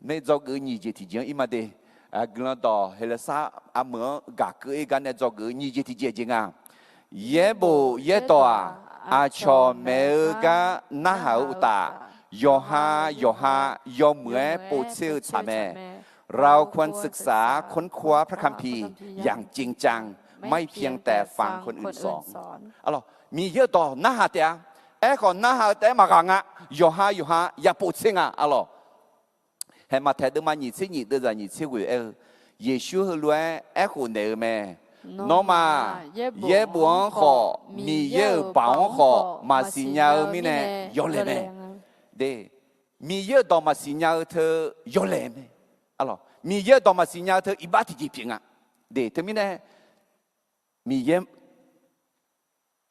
Nar dzawgeuf-eu nyiq jeq tiqjeq-anr ir ma de. Guiqlanq dawq Heqlaeqsar armeuq-anr gaq keuv-ir gar nae dzawgeuf-eu nyiq jeq tiqjeq jeq nga. Yaerbof yaerdawq-aq, aqcawq maeq-eu gar narhaq-eu uqtaf, yawqha yawqha yawmuiq-aer povtser-eu tsaq mae. เราควรศึกษาค้นคว้าพระคัมภีร์ อย่างจริงจัง ไม่เพียงแต่ฟังคนอื่นสอน Miqyaer-euq dawq narhaq taef-a. Aerkhawf, narhaq-eu taef-aer maqghaq nga. Yawqha yawqha ya povtser nga, arlawq. Haeq Maqtaeq deuvma nyiq tser nyiq deuvzaq nyiq tser ghoeq aer-eu, Yeqsur heulof-aer aerkhof naeq-eu mae. Nawmaf yaerbof-anr khawf, Miqyaer-euq baoq-anr khawf maqsiq nya-eu mirnae yawlaeq mae. Miqyaer-euq dawq maqsiq nya-eu teu yawlaeq mae. Miqyaer-euq dawq maqsiq nya-eu teu iqbax tiqjeq pyeuf nga. Teumirnae Miqyaer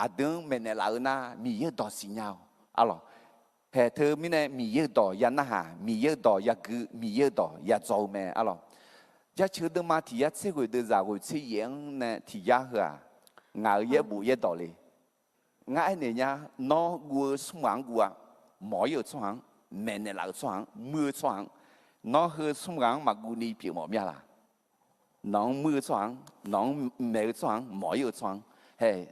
aqdui-anr maeqnaeq laf-eu nar, Miqyaer-euq dawq siqnya-awq, arlawq. Haeq teumirnae Miqyaer-euq dawq ya narhaq, Miqyaer-euq dawq ya gui, Miqyaer-euq dawq ya dzaw-eu mae, arlawq. Jaceuq deuvma tiq yar tser ghoeq deuvzaq ghoeq tser yaef-anr nae tiq yar heu-aq, ngaq-euq yaerbof yaerdawq le. Ngar aernaeq nya, nawr guv-eu smr ghaq-anr guv-a. Mawq-ir-euq tsawrhaq-anr, maeqnaeq laf-euq tsawrhaq-anr, muir-eu tsawrhaq-anr, nawr heu smr ghaq-anr maqguv ni pyeuf mawf mya laq? Nawq-anr muir-eu tsawrhaq-anr, nawq-anr maeq-eu tsawrhaq-anr, mawq-ir-euq tsawrhaq-anr, haeq,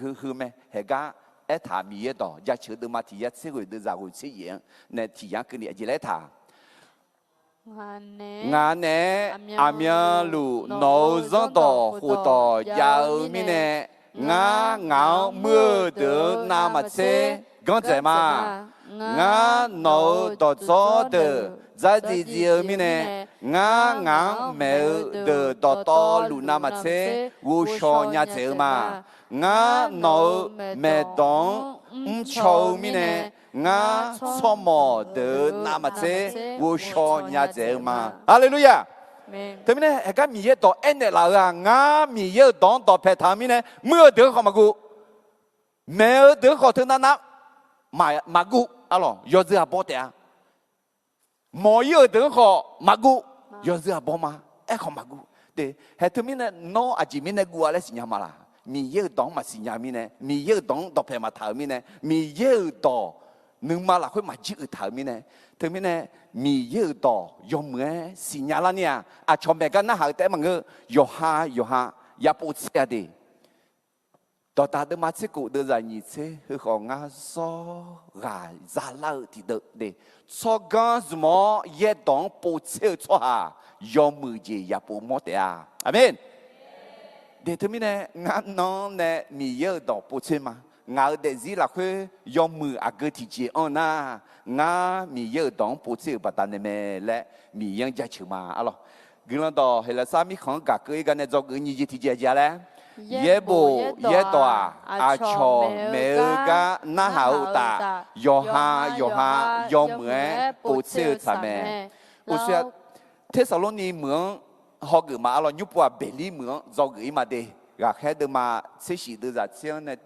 heu heu mae. Haeq gar aertaq Miqyaer dawq, jaceuq deuvma tiq yar tser ghoeq deuvzaq ghoeq tser yaef-anr nae tiq yar keuvni aqjeq laer aertaq Ngaq naeq-aer aqmyanluf nawq-euq zanrdawq khofdawq jav-eu mirnae, ngar ngaq-anr muir-eu deuq-anr navmaqtser ganr dzaeq ma. Ngar nawq-euq dawqdzawr deuq dzardziv dziv-eu mirnae, ngar ngaq-anr maeq-eu deuq dawqtawvluf navmaqtser ghovshaw nya dzaeq-eu ma. Ngar nawq-euq maeqdawq-anr mrcaw-eu mirnae, ngar tsawrmawq deuq-euq navmaqtser ghovshaw nya dzaeq-eu ma. Haleluya! Teumirnae haeq gar Miqyaer dawq aernaeq laf-eu-aq, ngar Miqyaer-euq dawq-anr dawqpae taq-eu mirnae, muir-eu deuq-anr khawf maqguv, maeq-eu deuq-anr khawf teunav nav maqguv, arlawq, yawzeu aqbawr taef-a. Mawq-ir-euq deuq-anr khawf maqguv, yawzeu aqbawr ma. Aerkhawf maqguv. Haeq teumirnae nawr aqjeq mirnae guv-a laer siqnya ma laq? Miqyaer-euq dawq-anr maqsiqnya-eu mirnae, Miqyaer-euq dawq-anr dawqpae maqtaq-euq mirnae, Miqyaer-euq dawq nuima lafkhoer maqjir uiq taq-euq mirnae, teumirnae Miqyaer-euq dawq yawmuiq-aer siqnya larni-aq, aqcawq maeq gar narhaq-eu taef-aer maqngeur. Yawqha yawqha ya povtser-a de. Dawqdaq deuvma tser khof deuvzaq nyiq tser heukhawf ngar zawr ghaq zalar-eu tiqdeuv de. Tsawrganr zmq-awr yaerdawq-anr povtser-eu tsawrhaq yawmuiq jeq ya pov mawr taef-a. Aqmeq. De teumirnae ngar nan-anr nae Miqyaer-euq dawq povtser ma. Ngaq-euq daefzir lafkhoer yawmuiq aqgeu tiqjeq anr nar, ngar Miqyaer-euq dawq-anr povtser-euq baqdanae mae laer Miqyaer-anr jaceuq ma. Arlawq, guiqlanq dawq Heqlaqsar mirkhanq-anr gaq keuv-ir gar nae dzawgeuf-ir nyiq jeq tiqjeq aqjeq-a laer, yaerbof yaerdawq-aq, aqcawq maeq-eu gar narhaq-eu uqtaf, yawqha yawqha yawmuiq-aer povtser-eu tsaq mae. Uqshoe-aq, Tersaqlorni meuq-anr hawgeuf ma. Arlawq, nymrpov-aq Beqlir meuq-anr dzawgeuf-ir ma de. Ghaqkhaer deuvma tser shif deuvzaq tser-anr nae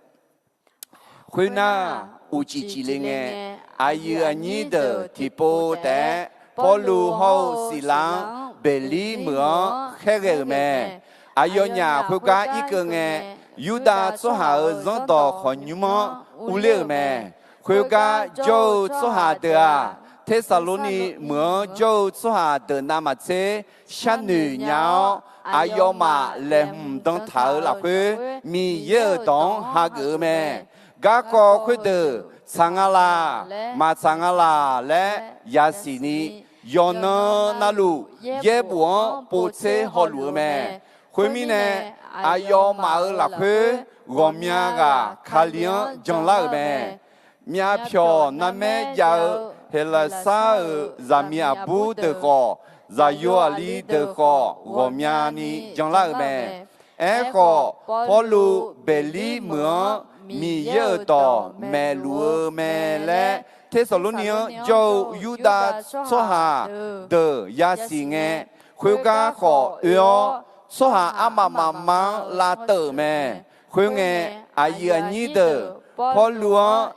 Khoernar, uqcif cifle ngae, aqyuif aqnyir deuq tiqpov taef-aer Pawrluv hawr-eu Siqlar-anr Beqlir meuq-anr khaerghae-euq mae. Aqyawfnyaf khoergar irkeuv ngae, Yurdav tsawrhaq-euq zanrdawq khawqnymr-anr urler-euq mae. Khoergar jawr-eu tsawrhaq deuq-aq, Tersaqlorni meuq-anr jawr-eu tsawrhaq deuq navmaqtser sharnoeq nya-awr, aqyawfmaf laeqhmq dan taq-euq lafkhoer Miqyaer-euq dawq-anr hageuf-eu mae. Garkawv khoerdeuq tsaq nga laq, maqtsaq nga laq laer yasiq ni, yawqnan navluf yaerbof-anr povtser hawluf-eu mae. Khoermirnae, aqyawfmaf-euq lafkhoer ghawqmya ghaq Kali-anr janlar-euq mae. Myavpyawq narmaer jav-eu Heqlaqsar-euq zaqmiq aqbur deuq khawf, zaqyo aqli deuq khawf, ghawqmyani janlar-euq mae. Aerkhawf, Pawrluv Beqlir meuq-anr Miqyaer-euq dawq maeqluf-eu mae laer, Tersaqlorni-anr jawr-eu Yurdav tsawrhaq deuq yasiq ngae, khoergar khawf oe-awr, tsawrhaq armaf mafma-anr lavteuv-euq mae. Khoerngae, aqyuif aqnyir deuq Pawrluv-anr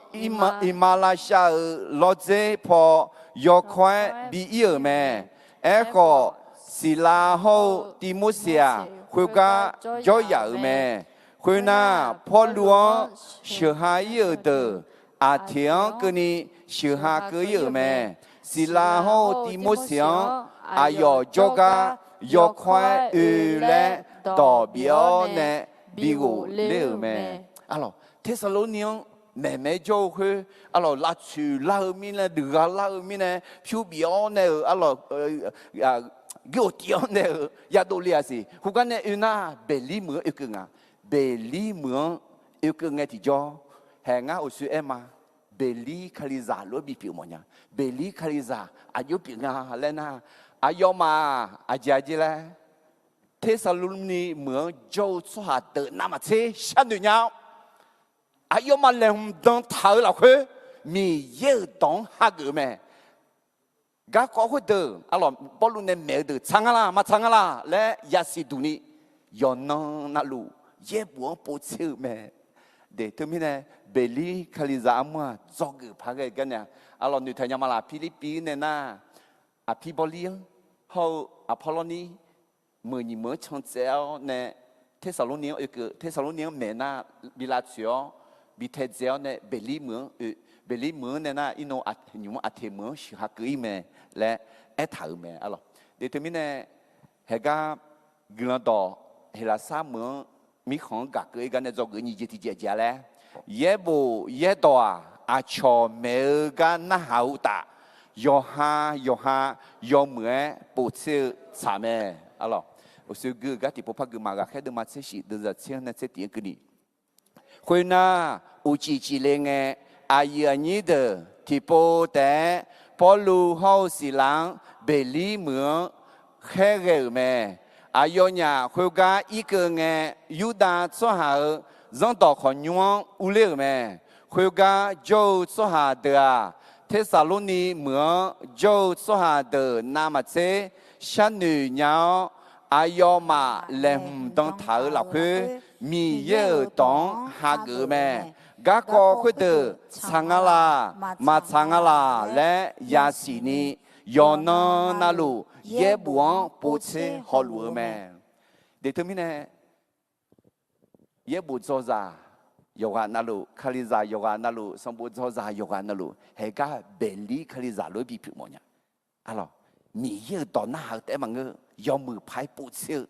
iqmalavshav-euq lawrdzer paw yawkawr-aer bi ir-euq mae. Aerkhawf, Siqlav hawr-eu Tivmorseq-aq, khoergar jawryaf-euq mae. Khoernar, Pawrluv-anr sheuqha ir-euq deuq Aqteq-anr keuvni sheuqha keuv ir-euq mae. Siqlav hawr-eu Tivmorseq-anr aqyawf jawrgar yawkawr-aer oe laer dawq bif-awr nae bighof ler-euq mae. Arlawq, Tersaqlorni-anr maeqmaeq-aer jawr-eu khoer, arlawq, lavtsoeq lar-eu mirnae, duiqgha lar-eu mirnae, pyur bif-awr nae-euq, arlawq, guiroq tiv-awr nae-euq yadov le-aq siq. Khoergar nae oe nar, Beqlir meuq-anr oekeuv nga. Beqlir meuq-anr oekeuv ngae tiqjawr, haeq ngar uqshoe aer ma. Beqlir Kalizaq lof-aer bipyeuf mawfnya. Beqlir Kalizaq aqjox pyeuf nga laer nar, aqyawfmaf aqjeq aqjeq laer, Tersaqlorni meuq-anr jawr-eu tsawrhaq deuq navmaqtser sharnoeq nya-awr, aqyawfmaf laeqhmq dan taq-eu lafkhoer Miqyaer-euq dawq-anr hageuf-eu mae. Garkawv khoerdeuq, arlawq, Pawrluv nae maeq-eu deuq tsaq nga laq, maqtsaq nga laq laer yasiq duq ni, yawqnan navluf yaerbof-anr povtser-eu mae. De, teumirnae, Beqlir Kalizaq armur-aq dzawgeuf paq ghae gar nae, arlawq, noeqtaq nya ma laq, Pirlirpiv nae nar, Aqpirbawrlir-anr hawr-eu Aqpawrlawrnir meuq nyiq meuq-anr can tsaev-awr nae, Tersaqlorni-anr oekeuv, Tersaqlorni-anr maeq nar, bi lavtsoeq-awr, bi taedzae-awr nae, Beqlir meuq-anr oe, Beqlir meuq-anr nae nar, irnov nymq-mr Aqteq meuq-anr sheuqha keuv ir mae laer aertaq-euq mae, arlawq. De, teumirnae, haeqgar guiqlanq dawq Heqlaqsar meuq-anr mirkhanq-anr gaq keuv-ir gar nae dzawgeuf nyiq jeq tiqjeq jeq-a laer, yaerbof yaerdawq-aq, aqcawq maeq-eu gar narhaq-eu uqtaf, yawqha yawqha yawmuiq-aer povtser-eu tsaq mae, arlawq. Uqshoe gui-eu gar tiqpov par gui ma. Ghaqkhaer deuvma tser shif deuvzaq tser-anr nae tser tiq-anr keuvni, khoernar, uqcif cifle ngae, aqyuif aqnyir deuq tiqpov taef-aer Pawrluv hawr-eu Siqlav-anr Beqlir meuq-anr khaerghae-euq mae. Aqyawfnyaf khoergar irkeuv ngae, Yurdav tsawrhaq-euq zanrdawq khawqnymr-anr urler-euq mae. Khoergar jawr-eu tsawrhaq deuq-aq, Tersaqlorni meuq-anr jawr-eu tsawrhaq deuq navmaqtser sharnoeq nya-awr, aqyawfmaf laeqhmq dan taq-eu lafkhoer Miqyaer-euq dawq-anr hageuf-eu mae. Garkawv khoerdeuq tsaq nga laq, maqtsaq nga laq laer yasiq ni, yawqnan navluf yaerbof-anr povtser hawluf-eu mae. Deq teumirnae, yaerbof dzawzaq yawqghaq navluf, kalizaq yawqghaq navluf, sanqbof dzawzaq yawqghaq navluf, haeqgar baeqlir kalizaq lof-aer bipyeuf mawf nya. Arlawq, Miqyaer-euq dawq narhaq-eu taef-aer maqngeur, yawmuiq paq-aer povtser-eu,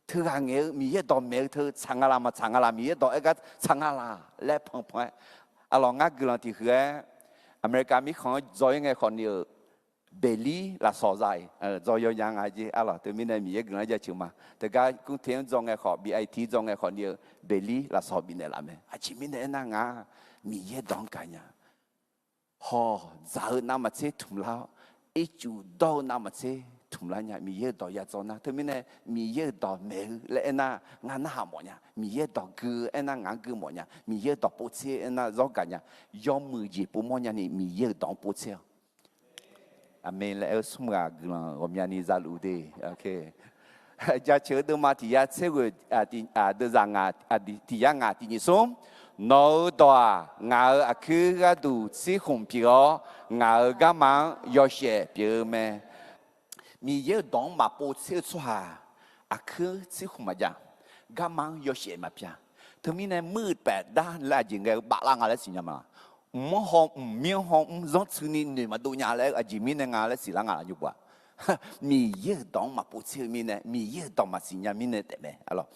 teughaq ngaeq-eu Miqyaer dawq maeq-eu teu tsaq nga laq maqtsaq nga laq, Miqyaer dawq aer gar tsaq nga laq laer panpan-aer. Arlawq, ngar guiqlanq tiq huiq-aer, America mirkhanq-anr dzaw-ir ngae khawfni-euq, baeqlir lafsawq za-iq dzaw yawnya nga jeq. Arlawq, teumirnae Miqyaer guiqlanq-anr jaceuq ma. Teugar Kumte-anr dzaw ngae khawf, bit dzaw ngae khawfni-euq baeqlir lafsawq bifnaeq laf mae. Aqjeq mirnae aernar, ngar Miqyaer dawq-anr gaqnya. Hawq dzaq-eu navmaqtser tmqlar-awr, ircuf dawr-eu navmaqtser tmqlar nya. Miqyaer-euq dawq ya dzaw nar, teumirnae Miqyaer-euq dawq maeq-eu laer aernar, ngar narhaq mawf nya. Miqyaer-euq dawq gui-eu aernar, ngar gui mawf nya. Miqyaer-euq dawq povtser aernar, zawr gaqnya. Yawmuiq jeq povmawr nyani Miqyaer-euq dawq-anr povtser-awq. Aqmeq laer aer-eu smr ghaq guiqlanq ghawqmyani zaluf de. Jaceuq-eu deuvma tiq yar tser ghoeq, tiq yar ngaq tiq nyiq smr. Nawq-euq dawq-aq, ngaq-euq aqkuir gharduq tsirkhmq pyeuf-awr, ngaq-euq garma-anr yawshaef pyeuf-eu mae. Miqyaer-euq dawq-anr maqpov tser-eu tsawrhaq, aqkuir tsirkhmq maqjav, garma-anr yawshaef maqpyeuf-a. Teumirnae muir-eu paef dar laer aqjeq ngae-eu baflar nga laer siqnya ma. Mq-anr haw mq, mir-anr haw mr, zanrtsuini noeq maqdov nya laer aqjeq mirnae nga laer siqlar nga laf nymrpov-aq. Miqyaer-euq dawq-anr maqpov tser-eu mirnae, Miqyaer-euq dawq maqsiq nya mirnae taefmae. Arlawq,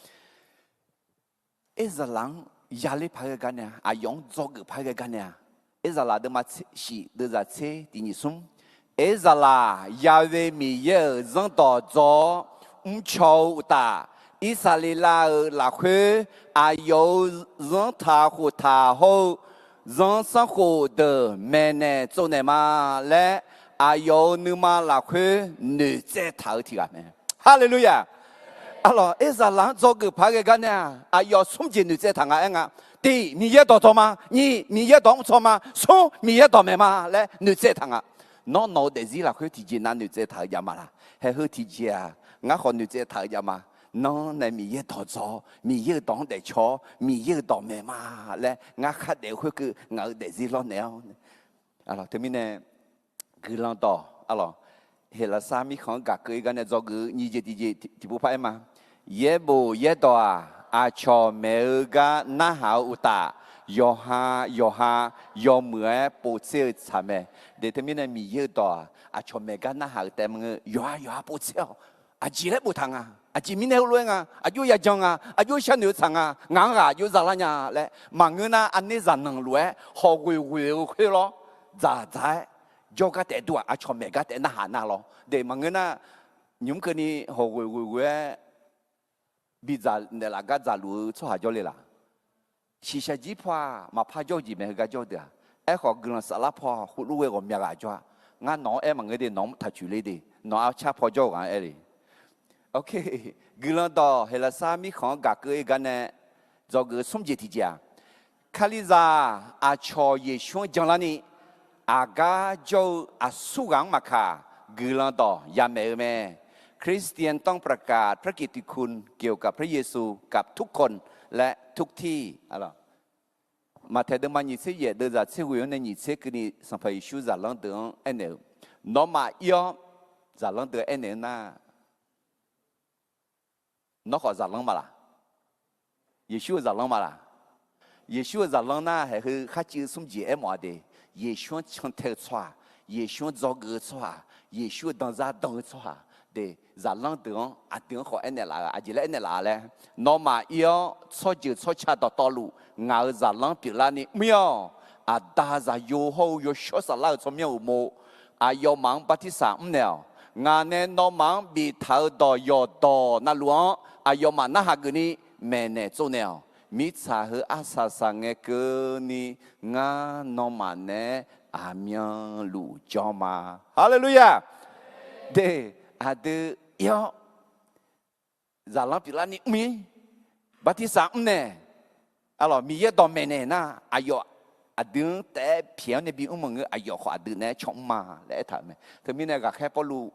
Erzaqlaq-anr yaler paq-aer ghae gar nae-a, aqyawf-anr dzawgeuf paq-aer ghae gar nae-a. Erzaqlaq deuvma shif deuvzaq tser tiq nyiq smr. Erzaqlaq ya've Miqyaer-euq zanrdawq dzaw-awr mrcaw-eu uqtaf, Irsaqleqlav-euq lafkhoer aqyawf-euq zanrtaq khoftaq hawr-eu zanrsanrkhof deuq maeqnaeq tsovnaeq ma laer, aqyawf-euq nuima lafkhoer noeqtsaev taq-eu tiq ghaq mae. Haleluya! Arlawq, Erzaqlaq-anr dzawgeuf paq-aer ghae gar nae-a, aqyawf smr jeq noeqtsaev taq nga aer nga. Tiq, Miqyaer dawq dzaw ma. Nyiq, Miqyaer dawq-anr mrcaw ma. Smr, Miqyaer dawq maeq ma laer noeqtsaev taq nga. Nawr nawq-eu daefzir lafkhoer tiqjeq nav noeqtsaev taq-eu jav ma laq? Haeq heu tiqjeq-aq, ngar khawf noeqtsaev taq-eu jav ma. Nawr nae Miqyaer dawq dzaw-awr, Miqyaer-euq dawq-anr daefcaw-awr, Miqyaer-euq dawq maeq ma laer ngar khar daef-eu khoerkeuv ngaq-euq daefzir lawrnaeq-awr. Teumirnae guiqlanq dawq, arlawq, Heqlaqsar mirkhanq-anr gaqkeuv-ir gar nae dzawgeuf-eu nyiq jeq tiqjeq tiqpov par-aer ma. Yaerbof yaerdawq-aq, aqcawq maeq-eu gar narhaq-eu uqtaf, yawqha yawqha yawmuiq-aer povtser-eu tsaq mae. Deq teumirnae Miqyaer-euq dawq-aq, aqcawq maeq gar narhaq-eu taef maqngeur, yawqha yawqha povtser-awq. Aqjeq laer boftaq nga. Aqjeq mirnae heulof-aer nga. Aqjox yajang nga. Aqjox sharnoeq-eu tsaq nga. Ngaq-anr ghaq aqjox zalar nya laer maqngeur nar, arnav zaqnanq lof-aer hawq ghoeq ghoeq-eu khoer lawr, dzaqdzaq-aer jawrgar taef dur-aq, aqcawq maeq gar taef narhaq nar lawr. Deq maqngeur nar, nymq mr keuvni hawq ghoeq ghoeq ghoeq-aer bidzaq naeqlaf gar dzaqluf-eu tsawrhaq jawrle laq? Shiqshaq jir paw-aq, maqpar jawr-eu jeq mae, heugar jawr-eu deuq-aq. Aerkhawf, guiqlanq saflar paw-aq, heulof-aer ghawqmya ghaq jawr-a. Ngar nawq-anr aer maqngeur de, nawq-anr taq coeq ler de. Nawq-anr car paw jawr-eu ghaq-anr aer le. Guiqlanq dawq Heqlaqsar mirkhanq-anr gaqkeuv-ir gar nae dzawgeuf-eu smr jeq tiqjeq-aq, Kalizaq aqcawq Yeqsur-anr janlarni, aqgar jawr-eu aqsur ghaq-anr maqkaq, guiqlanq dawq yamaeq-eu mae. คริสเตียนต้องประกาศพระกิตติคุณ เกี่ยวกับพระเยซู กับทุกคน และทุกที่ Maqtaeq deuvma nyiq tser yaef deuvzaq tser ghoeq-anr nae nyiq tser keuvni Sanqpaq Yeqsur zaqlanr deuq-anr aernaeq-eu, nawmaf ir-awr, zaqlanr deuq aernaeq-eu nar, nawr khawf zaqlanr ma laq? Yeqsur-euq zaqlanr ma laq? Yeqsur-euq zaqlanr nar, haeq heu kharciv-eu smr jeq aermawf-a de. Yeqsur-anr cantae-eu tsawrhaq, Yeqsur-anr dzawgeuf-eu tsawrhaq, Yeqsur-euq danzar dan-eu tsawrhaq de. Zaqlanr deuq-anr aqdui-anr khawf aernaeq laf-eu, aqjeq laer aernaeq laf-a laer, nawmaf ir-awr, tsawrjeuq tsawrca dawqtawvluf ngaq-euq zaqlanr pyeuflarni mr-ir-awq. Aqda, Zaqyo hawr-eu Yawshawr Saflar-euq tsawrmyanr uqmov, aqyawfmaf-anr bartirsaq mrnaeq-awq. Ngaq nae nawmaf-anr biftaq-eu dawq yawqdawq navluf-anr aqyawfmaf narhaq geufni maeqnaeq tsovnaeq-awq. Mirtsaq heu arsaq saq ngae keuvni ngar nawmaf naeq-aer aqmyanluf jawr ma. Haleluya! De, aqdui ir-awr, zaqlanr pyeuflarni mr-ir, bartirsaq mrnaeq, arlawq, Miqyaer dawqmaeq naeq nar, aqyawf aqdui-anr taef-aer pyaeq-awr nae bimr maqngeur, aqyawf khawf aqdui naeq-aer caw mr ma laer aertaq-euq mae. Teumirnae ghaqkhaer Pawrluv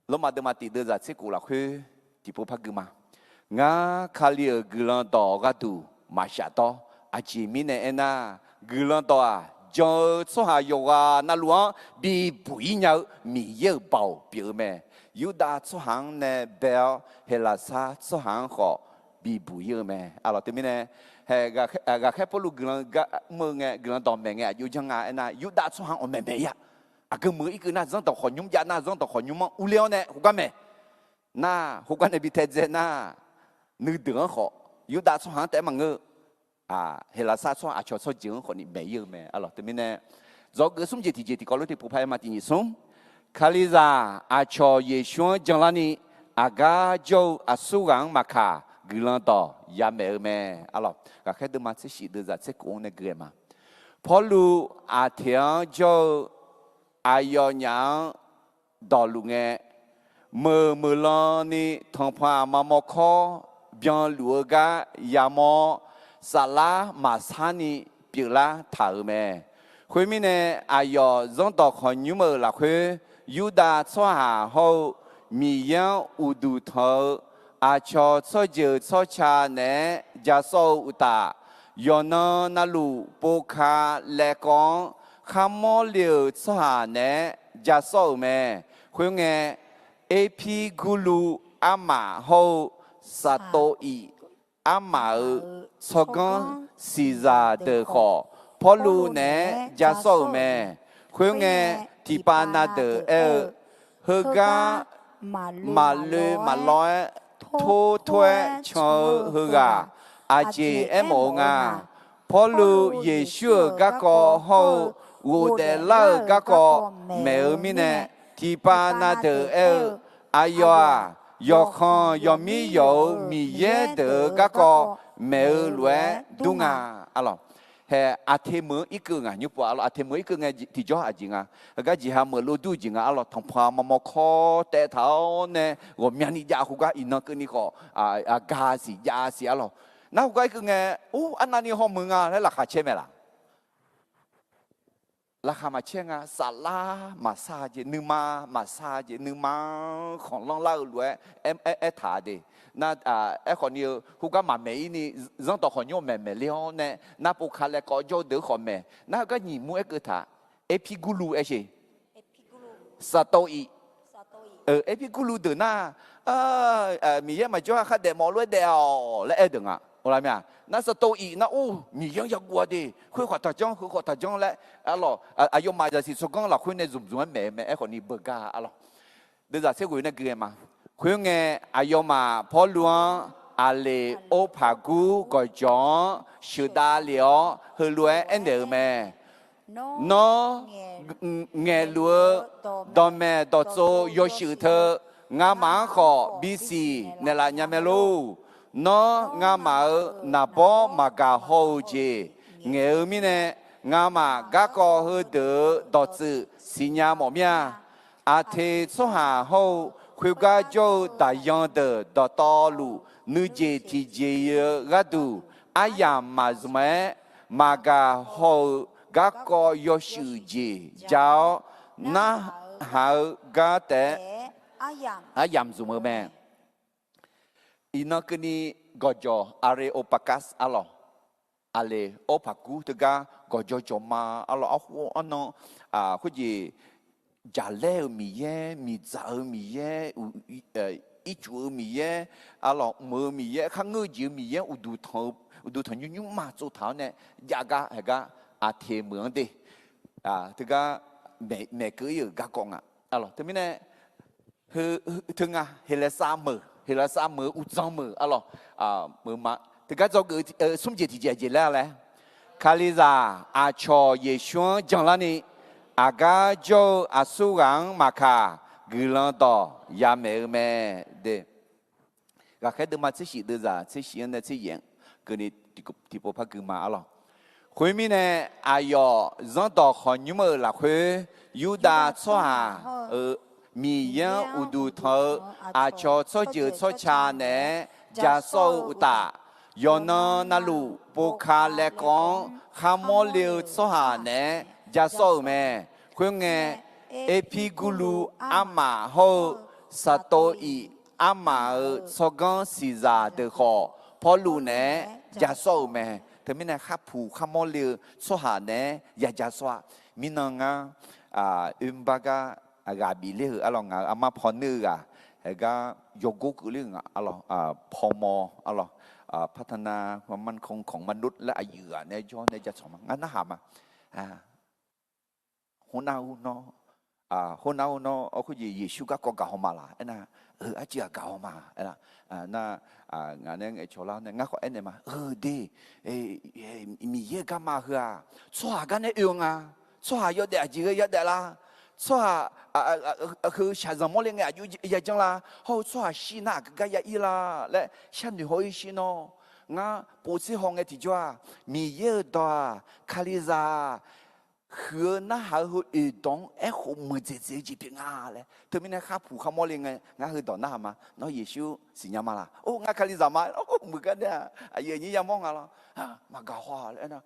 Lormav deuvma tiq deuvzaq tser kof lafkhoer tiqpov par gui ma. Ngar Kali-euq guiqlanq dawq gharduq maqshaf dawr. Aqjeq mirnae aernar, guiqlanq dawq-aq, jan-eu tsawrhaq yawqghaq navluf-anr bibuq-ir nya-eu Miqyaer-euq baoq pyeuf-eu mae. Yurdav tsawrhaq-anr nae bae-awr, Heqlaqsar tsawrhaq-anr khawf bibuq ir-eu mae. Arlawq, teumirnae, hae, ghaqkhaer Pawrluv guiqlanq mr-eu ngae, guiqlanq dawqmaeq ngae aqjox janr nga aernar, Yurdav tsawrhaq-anr awqmaeq maeq ir-a. Aqgeu muiq-eu irkeuv nar, zanrdawq khawqnymr jav nar, zanrdawq khawqnymr-anr urler-awr nae khoergar maeq nar, khoergar nae bi taedzae nar, nuideuq-anr khawf, Yurdav tsawrhaq-anr taef-aer maqngeur-eu, Heqlaqsar tsawrhaq aqcawq tsawrjeuq-anr khawfni maeq ir-eu mae. Arlawq, teumirnae, dzawgeuf smr jeq tiqjeq tiqkawv lof tiqpov par-aer ma tiqnyif smr. Kalizaq aqcawq Yeqsur-anr janlarni, aqgar jawr-eu aqsurghaq-anr maqkaq, guiqlanq dawq yamaeq-eu mae. Arlawq, ghaqkhaer deuvma tser shif deuvzaq tser kof-anr nae gui-aer ma. Pawrluv Aqteq-anr jawr-eu aqyawfnyaf-anr dawqluf ngae, meuq meuqlan ni tanqpanq aqma mawrkawr byanluf-eu gar yamawr-awr, saflar maqsar ni pyeuflar taq-euq mae. Khoermirnae, aqyawf zanrdawq khawqnymr-euq lafkhoer, Yurdav tsawrhaq hawr-eu Miqyaer-anr uqduq tanq-eu aqcawq tsawrjeuq tsawrca naeq-aer jasawr-eu uqtaf, yawqnan navluf povka laevkawv-anr kharmawr le-euq tsawrhaq naeq-aer jasawr-euq mae. Khoerngae, Erpirgurluv armaf hawr-eu Saqtov-iq armaf-euq tsawrganr siqzaq deuq khawf, Pawrluv naeq-aer jasawr-euq mae. Khoerngae, tiqpav na deuq aer-eu, heugar maqloe maqlawr-aer tor tor-aer can-eu heughaq aqjeq aermawf-eu nga. Pawrluv Yeqsur-euq garkawv hawr-eu ghofdaef lar-euq garkawv maeq-eu mirnae, tiqpav na deuq aer-eu, aqyawf-aq, yawqkhanq yawqmir yawq-euq Miqyaer deuq-euq garkawv maeq-eu lof-aer dur nga. Arlawq, hae, Aqteq meuq-anr irkeuv ngaq nymr pov-a. Arlawq, Aqteq meuq irkeuv ngae tiqjawr aqjeq nga. Heugar jeqha meuq lof dur-eu jeq nga. Arlawq, tanqpanq aqma mawrkawr taev taq-awr nae ghawqmyani jav khoergar iqnan keuvni khawf, aqga siq jav siq. Arlawq, nar khoergar irkeuv ngae, or, arnavni hawmuiq nga laer laqkhaq caer mae laq? Laqkhaq maqcaer nga. Saflar maqsar jeq, nuima maqsar jeq, nuima-anr khanqlanr lar-eu lof-aer aertaq de. Nar, aerkhawf ni-eu khoergar maqmaeq ir ni, zanrdawq khawqnymr maeq maeq ler-awr nae, nar povka laevkawv jawr-eu deuq-anr khawf maeq. Nar heugar nyiq mur aerkeuv taq. Erpirgurluv aer sheq. Saqtov-iq. Erpirgurluv deuq nar, Miqyaer maqjawr-a, khardaef mawf lof-aer daef-awq laer aer deuq nga. Nar Saqtov-iq nar, or, Miqyaer-anr yaguv-a de, khoerkhawf taqjanr, heukhawf taqjanr laer, arlawq, aqyawfmaf zaqsiq tsawrganr lafkhoer nae zmqzmq-aer maeq-eu mae. Aerkhawf ni beugar, arlawq, deuvzaq tser ghoeq nae gui-aer ma. Khoerngae, aqyawfmaf Pawrluv-anr aqleq Orpaqgur gawqjawq-anr sheuqdav lef-awr, heulof-aer aernaeq-eu mae. Nawr ngaeqluf-eu dawqmaeq dawqtsov yawshuif teu, ngamaf-anr khawf bisiq naeqlaf nya mae lor. Nawr ngamaf-euq naqbawr maqgaq haw-eu jeq ngaeq-eu mirnae, ngamaf garkawv heudeuq-euq dawqtsuif siqnya mawf mir-a. Aqteq tsawrhaq hawr-eu khoergar jawr-eu daqyan deuq dawqtawvluf, nuijeq tiqjeq ir-eu gharduq aryamq maqzmq-aer, maqgaq haw-euq garkawv yawshuif jeq ja-awr, narhaq-eu gar taef-aer aryamq zmq-eu mae. Iqnan keuvni gawqjawq Aqleq Orpaqgur, arlawq, aqleq Orpaqgur teugar gawqjawq jawq ma, arlawq, arhu arnan, khoerjeq jaqlaer-euq Miqyaer, miqdzaq-eu Miqyaer, ircuf-eu Miqyaer, arlawq, mq-eu Miqyaer, kharngeur-eu jeq-eu Miqyaer, uqduq tanqnymr nymrma tsovtaq-awr nae jav gar haegar Aqteq meuq-anr de, teugar maeqkeuv ir-euq garkawv nga. Arlawq, teumirnae teu nga, Heqlaqsar meuq, Heqlaqsar meuq-eu uqdzan meuq, arlawq, meuq ma. Teugar dzawgeuf smr jeq tiqjeq aqjeq laer-a laer, Kalizaq aqcawq Yeqsur-anr janlarni, aqgar jawr-eu aqsurghaq-anr maqkaq, guiqlanq dawq yamaeq-eu mae. Ghaqkhaer deuvma tser shif deuvzaq tser shif-anr nae tser yaef-anr keuvni tiqpov par gui ma, arlawq. Khoermirnae, aqyawf zanrdawq khawqnymr-euq lafkhoer, Yurdav tsawrhaq-euq Miqyaer-anr uqduq tanq-eu aqcawq tsawrjeuq tsawrca naeq-aer jasawr-eu uqtaf, yawqnan navluf povka laevkawv-anr kharmawr le-eu tsawrhaq naeq-aer jasawr-euq mae. Khoerngae, Erpirgurluv armaf hawr-eu Saqtov-iq armaf-euq tsawrganr siqzaq deuq khawf, Pawrluv naeq-aer jasawr-euq mae. Teumirnae kharpuq kharmawr le-eu tsawrhaq naeq-aer ya jasawr-a. Mirnan ngar oermr bar gar aqghaq bif ler-euq arlawr, ngaq-euq armar pawner-eu ghaq, haeqgar yawgor keuvler-euq nga arlawr, pawmaw arlawr, พัฒนาความมั่นคงของมนุษย์ laer aqyuif ghaq nae jawr nae ja tsawq ma, ngar narhaq ma. Hawnar ur nawr, hawnar ur nawr, khoerjeq Yeqsur garkawv gaq haw ma laq aernar, arciv ghaq gaq haw ma aernar, nar, ngaq nae ngaeqcawq lar nae ngar khawf aernaeq ma, eu de, Miqyaer-eu garma heu-aq, tsawrhaq gar nae oe-eu nga. Tsawrhaq yawdaef aqjeq ghae yadaef lar? Tsawrhaq heu shaqzanq mawrle ngae aqjox yajanr la? Hawr-eu tsawrhaq shir nar aqgeu gar ya ir la laer sharnoeq haw-ir shir nawr, ngar povtser haw ngae tiqjawr-aq, Miqyaer-euq dawq-aq, Kalizaq huiq-eu narhaq-eu heu oeqdawq-anr aerkhof muiqdzaeq dzaeq-eu jeq pyeuf nga laer. Teumirnae kharpuq kharmawr le ngae ngar heudawq narhaq ma. Nawr Yeqsur siqnya ma laq? Or, ngar Kalizaq ma. Or, muiq gar nae-aq aqyuif aqnyir yamawr nga lawr. Maqgaq haw-a laer aernar,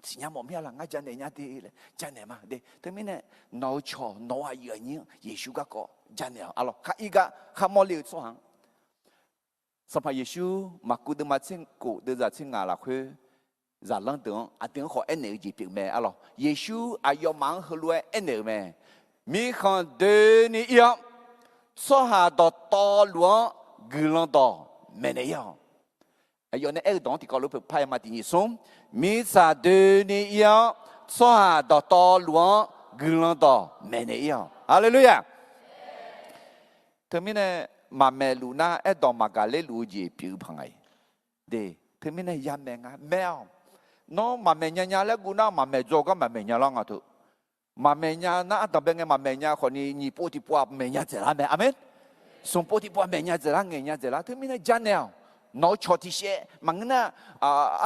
siqnya mawf mir-a laq, ngar janaeq nya de laer janaeq ma de. Teumirnae nawq-eu cawq nawq-eu aqyuif aqnyir-anr Yeqsur garkawv janaeq-awq arlawr. Khar ir gar kharmawr le-eu tsawrhaq-anr Sanqpaq Yeqsur Maqkuv deuvma tser khof deuvzaq tser ngaq lafkhoer zaqlanr deuq-anr aqdui-anr khawf aernaeq-eu jeq pyeuf mae arlawr. Yeqsur aqyawfmaf-anr heulof-aer aernaeq-euq mae. Mirkhanq doeni ir-awr, tsawrhaq dawqtawvluf-anr guiqlanq dawq maeqnaeq ir-awq. Aqyawf nae aer-eu dawq-anr tiqkawv lof-aer peuq par-aer ma tiq nyiq smr. Mirtsaq doeni ir-awr, tsawrhaq dawqtawvluf-anr guiqlanq dawq maeqnaeq ir-awq. Haleluya! Teumirnae maqmaeq luf nar aerdawq maqgaq ler luf-eu jeq pyeuf-eu paq nga-iq. De, teumirnae yamaeq nga, maeq-awq. Nawr maqmaeq nya nya laer guv nar maqmaeq dzaw gar maqmaeq nya lar nga teu. Maqmaeq nya nar ardanqbae ngae maqmaeq nya khawfni nyiq pov tiqpov-aq maeq nya dzaeq lar mae. Aqmeq. Smq pov tiqpov-aq maeq nya dzaeq lar, ngaeq nya dzaeq lar. Teumirnae janaeq-awq. Nawq-eu cawq tiqshaev maqngeur nar,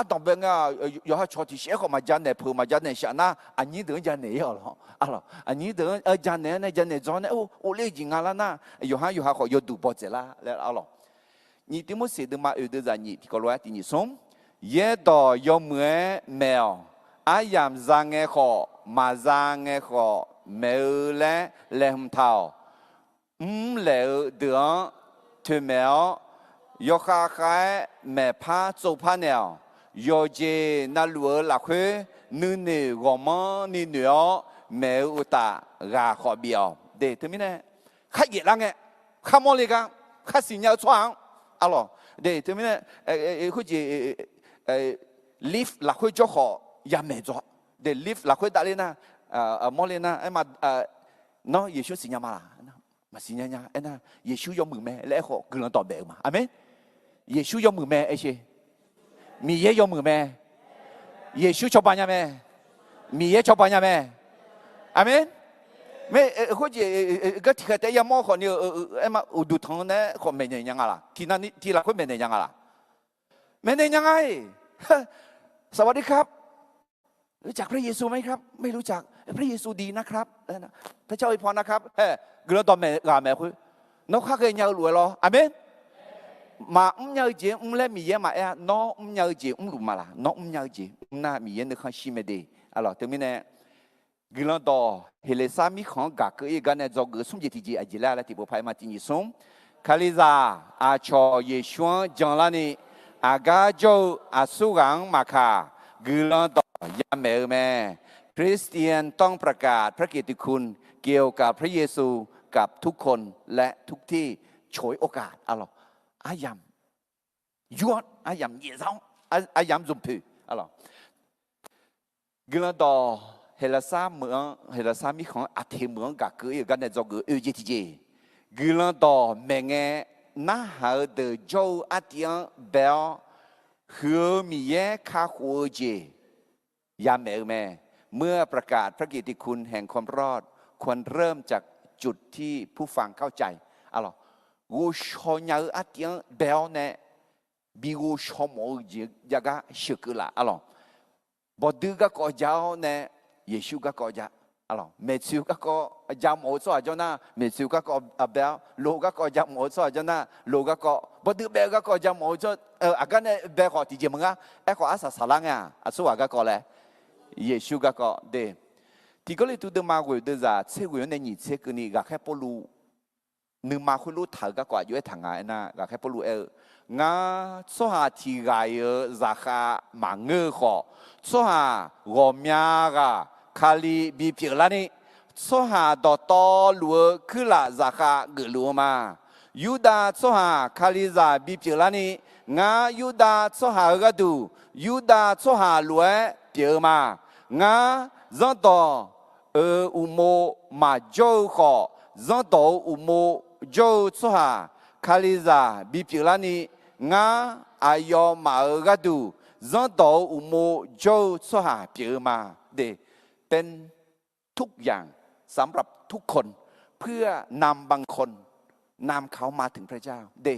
ardanqbae ngae yawqha cawq tiqshaev-aer khawf maqjanaeq peuq maqjanaeq shaf nar aqnyir deuq-anr janaeq ir-awq lawr. Arlawr, aqnyir deuq-anr janaeq-aer nae janaeq dzaw nae or, or ler-eu jeq nga lar nar, yawqha yawqha khawf yawduq baw dzaeq lar laer arlawr. Nyiq Tirmorseq deuvma oeq deuvzaq nyiq tiqkawv lof-aer tiq nyiq smr. Yaerdawq yawmuiq-aer maeq-awq. Aryamq za ngae khawf maqza ngae khawf maeq-eu laer laeqhmq taq-awq. Mrlaeq-eu deuq-anr toeqmaeq-awr, yawkhav khav-aer maeqpar tsovpar naeq-awq. Yawqjeq navluf-eu lafkhoer nuinoeq ghawqmanrni noeq-awr maeq-eu uqtaf ghaq khawf bif-awq. De, teumirnae kharjaef lar ngae, kharmawr le gar, khar siqnya-eu tsawrhaq-anr, arlawq. De, teumirnae khoerjeq lift lafkhoer jawr khawf yamaeq dzaw. De, lift lafkhoer davler nar, mawrle nar aer ma, nawr Yeqsur siqnya ma laq? Maqsiqnya nya. Aernar Yeqsur yawmuiq mae laer aerkhawf guiqlanq dawq baef-eu ma. Aqmeq. Yeqsur yawmuiq mae aer sher. Miqyaer yawmuiq mae. Yeqsur cawba nya mae. Miqyaer cawba nya mae. Aqmeq. Mae, khoerjeq gar tiqkhaeq taef yamawr khawfni aer ma, uqduq tanq-eu nae khawf maeqnaeq nya nga laq? Tiqnav tiq lafkhoer maeqnaeq nya nga laq? Maeqnaeq nya nga-iq. สวัสดีครับ รู้จักพระเยซูไหมครับ ไม่รู้จัก พระเยซูดีนะครับ พระเจ้าอวยพรนะครับ guiqlanq dawq maeq ghaq maeq khoer, nawr khar ghaenya-eu lof-aer lawr. Aqmeq. Maqmr nya-eu jeq mr laer Miqyaer maqaer-a. Nawr mrnya-eu jeq mrluf ma laq? Nawr mrnya-eu jeq mr nar Miqyaer nuikhanr shir mae de. Arlawq, teumirnae guiqlanq dawq Heqleqsar mirkhanq-anr gaq keuv ir-eu gar nae dzawgeuf smr jeq tiqjeq aqjeq laer laer tiqpov paq-aer ma tiq nyiq smr. Kalizaq aqcawq Yeqsur-anr janlarni aqgar jawr-eu aqsur ghaq-anr maqkaq, guiqlanq dawq yamaeq-eu mae. คริสเตียนต้องประกาศพระกิตติคุณเกี่ยวกับพระเยซูกับทุกคนและทุกที่ ฉวยโอกาส arlawq. Aryamq yur-awr, aryamq nyaef za-awr, aryamq zmqpoeq, arlawq. Guiqlanq dawq Heqleqsar meuq-anr, Heqleqsar mirkhanq-anr aqteq meuq-anr gaq keuv ir-euq gar nae dzawgeuf oe jeq tiqjeq, guiqlanq dawq maeqngae narhaq-eu deuq jawr-eu artiv-anr bae-awr, huiq-eu Miqyaer kakhof-eu jeq yamaeq-eu mae. เมื่อประกาศพระกิตติคุณแห่งความรอด ควรเริ่มจากจุดที่ผู้ฟังเข้าใจ arlawq. Ghovshaw nya-eu artiv-anr bae-awr nae bi ghovshaw mawf-eu jeq jav gar sheuqkeuv laf, arlawq. Bawqdui garkawv ja-awr nae Yeqsur garkawv ja, arlawq. Maeqtsoeq garkawv ja mawf-eu tsawrhaq jawr nar, maeqtsoeq garkawv bae-awr, loq garkawv ja mawf-eu tsawrhaq jawr nar, loq garkawv, bawqdui bae-eu garkawv ja mawf-eu tsawr, aqgar nae bae khawf tiqjeq maqnga. Aerkhawf arsaq saqlar ngae-aq, aqsurghaq garkawv laer, Yeqsur garkawv de. Tiq Gawrliqtu deuvma ghoeq deuvzaq tser ghoeq-anr nae nyiq tser keuvni ghaqkhaer Pawrluv nuima khoerlof taq-euq garkawv aqjox-aer taq nga aernar, ghaqkhaer Pawrluv aer-eu, Ngar tsawrhaq tiq ghaq-iq-euq zaqkhav maqngeur-eu khawf, tsawrhaq ghawqmya ghaq Kali bipyeuf larni, tsawrhaq dawqtawvluf-eu kuirlaf zaqkhav geufluf-eu ma. Yurdav tsawrhaq Kalizaq bipyeuf larni, ngar Yurdav tsawrhaq-eu gharduq, Yurdav tsawrhaq lof-aer pyeuf-eu ma. Ngar zanrdawq-euq uqmov maqjawr-eu khawf, zanrdawq-euq uqmov jawr-eu tsawrhaq Kalizaq bipyeuf larni, ngar aqyawfmaf-euq gharduq zanrdawq-euq uqmov jawr-eu tsawrhaq pyeuf-eu ma. ทุกอย่าง สำหรับทุกคน เพื่อนำบางคน นำเขามาถึงพระเจ้า de.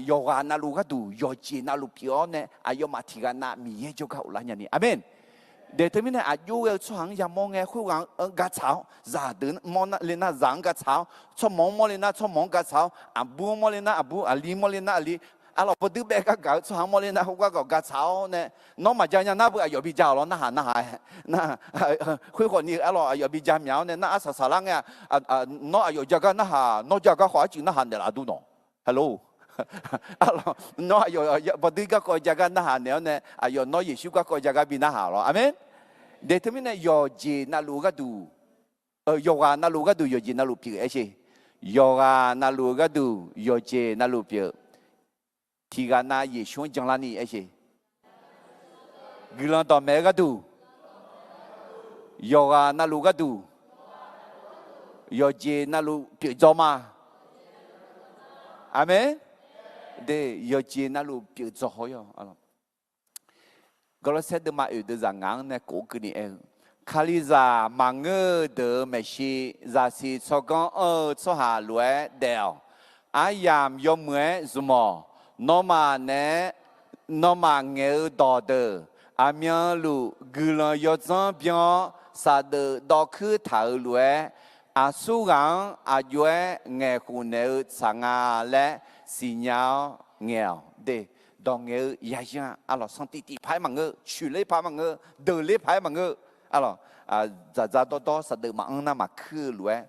Yawqghaq navluf gharduq yawqjeq navluf pyeuf-awr nae aqyawfmaf tiqghaq nav Miqyaer jawrgar ghoflar nyani. Aqmeq. De teumirnae aqjox ghae-eu tsawrhaq-anr yamawr ngae khoerghaq-anr gatsaq-awr, zaqdeuq mawr le nar zaq-anr gatsaq-awr, tsawrmawq-anr mawr le nar tsawrmawq-anr gatsaq-awr, aqbur-anr mawr le nar aqbur, aqli mawr le nar aqli, arlawq bawduir bae gar gaq-eu tsawrhaq-anr mawr le nar khoergar gaq gatsaq-awr nae, nawr maqja nya nar beu aqyawf bi ja-awq lawr narhaq narhaq-aer, khoerkhawf ni arlawq aqyawf bi ja myaq-awr nae nar arsaq saqlar ngae, nawr aqyawf ja gar narhaq, nawr ja gar khawf arcuif narhaq naeqlaf dur nawq. Arlawq, nawr aqyawf bawduir garkawv ja gar narhaq naeq-awr nae aqyawf nawr Yeqsur garkawv ja gar bi narhaq lawr. Aqmeq. De teumirnae yawqjeq navluf-eu gharduq, yawqghaq navluf-eu gharduq yawqjeq navluf pyeuf aer sher. Yawqghaq navluf-eu gharduq yawqjeq navluf pyeuf. Tiqghaq nav Yeqsur-anr janlarni aer sher. Guiqlanq dawqmaeq-eu gharduq, yawqghaq navluf gharduq, yawqjeq navluf pyeuf dzaw ma. Aqmeq. De, yawqjeq navluf pyeuf dzaw haw-ir-awq. Gawrlawrsaer deuvma oeq deuvzaq ngaq-anr nae kof-eu keuvni aer-eu, Kalizaq maqngeur-eu deuq-euq maeqshi zaqsiq tsawrganr anr-eu tsawrhaq lof-aer daef-awq. Aryamq yawmuiq-aer zmq-awq. Nawmaf naeq-aer, nawmaf ngaeq-eu dawqdeuq aqmyanluf guiqlanq yawdzanr byan-awr saqdeuf dawvkuir taq-euq lof-aer, aqsurghaq-anr aqjox-aer ngaeqkhof naeq-eu tsaq nga laer siqnya-awr ngaeq-awq de. Dawq ngaeq-eu yayanr-a, arlawq sanqtif tif paq-aer maqngeur, coeqler paq-aer maqngeur, deuqler paq-aer maqngeur, arlawq, dzaqdzaq dawrdawr saqdeuf maqanr nar maqkuir-eu lof-aer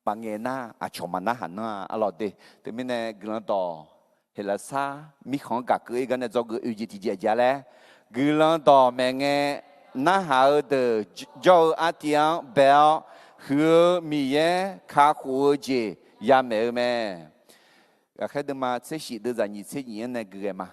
maqngaeq nar aqcawq maqnarhaq nanr-a, arlawq de. Teumirnae guiqlanq dawq Heqlaqsar mirkhanq-anr gaq keuv-ir gar nae dzawgeuf oeq jeq tiqjeq aqjeq-a laer, guiqlanq dawq maeqngae narhaq-eu deuq jawr-eu artiv-anr bae-awr, huiq-eu Miqyaer kakhof-eu jeq yamaeq-eu mae. Ghaqkhaer deuvma tser shif deuvzaq nyiq tser nyiq-anr nae gui ghae ma.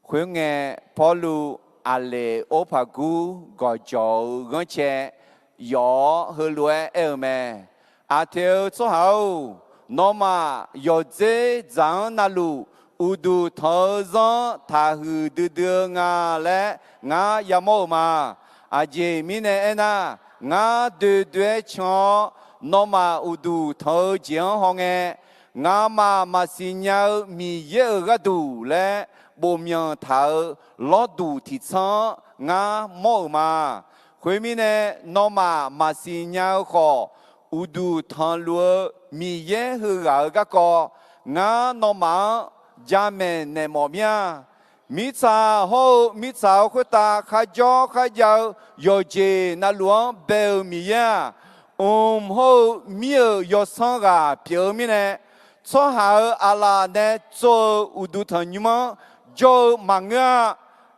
Khoerngae, Pawrluv Aqleq Orpaqgur gawqjawq-euq ghanrcae yawf-awr heulof-aer aer-eu mae. Aqteq-eu tsawrhaq-or, nawmaf yawqdzer dzaq-anr navluf uqduq tanq-eu zanr taqhuiq duidui-eu nga laer ngar yamawr-euq ma. Aqjeq mirnae aernar, ngar doedoe-aer can-awr nawmaf uqduq tanq-eu jeq-anr hawngae, ngamaf maqsiq nya-eu Miqyaer-euq gharduq laer bofmyanq taq-euq lawrduq tiqtsanr-anr ngar mawr-euq ma. Khoermirnae, nawmaf maqsiq nya-eu khawf, uqduq tanqluf-eu Miqyaer heughaq-euq garkawv ngar nawmaf-anr jamaeq naeq mawf mir-a. Mirtsaq hawr-eu mirtsaq-euq khoertav kharjawr kharjav-eu yawqjeq navluf-anr bae-euq Miqyaer-aq, mq hawr-eu mir-euq yawsanr ghaq pyeuf-eu mirnae, tsawrhaq-euq aqlaf nae tsov-eu uqduq tanqnymr-anr jawr-eu maqngeur-a.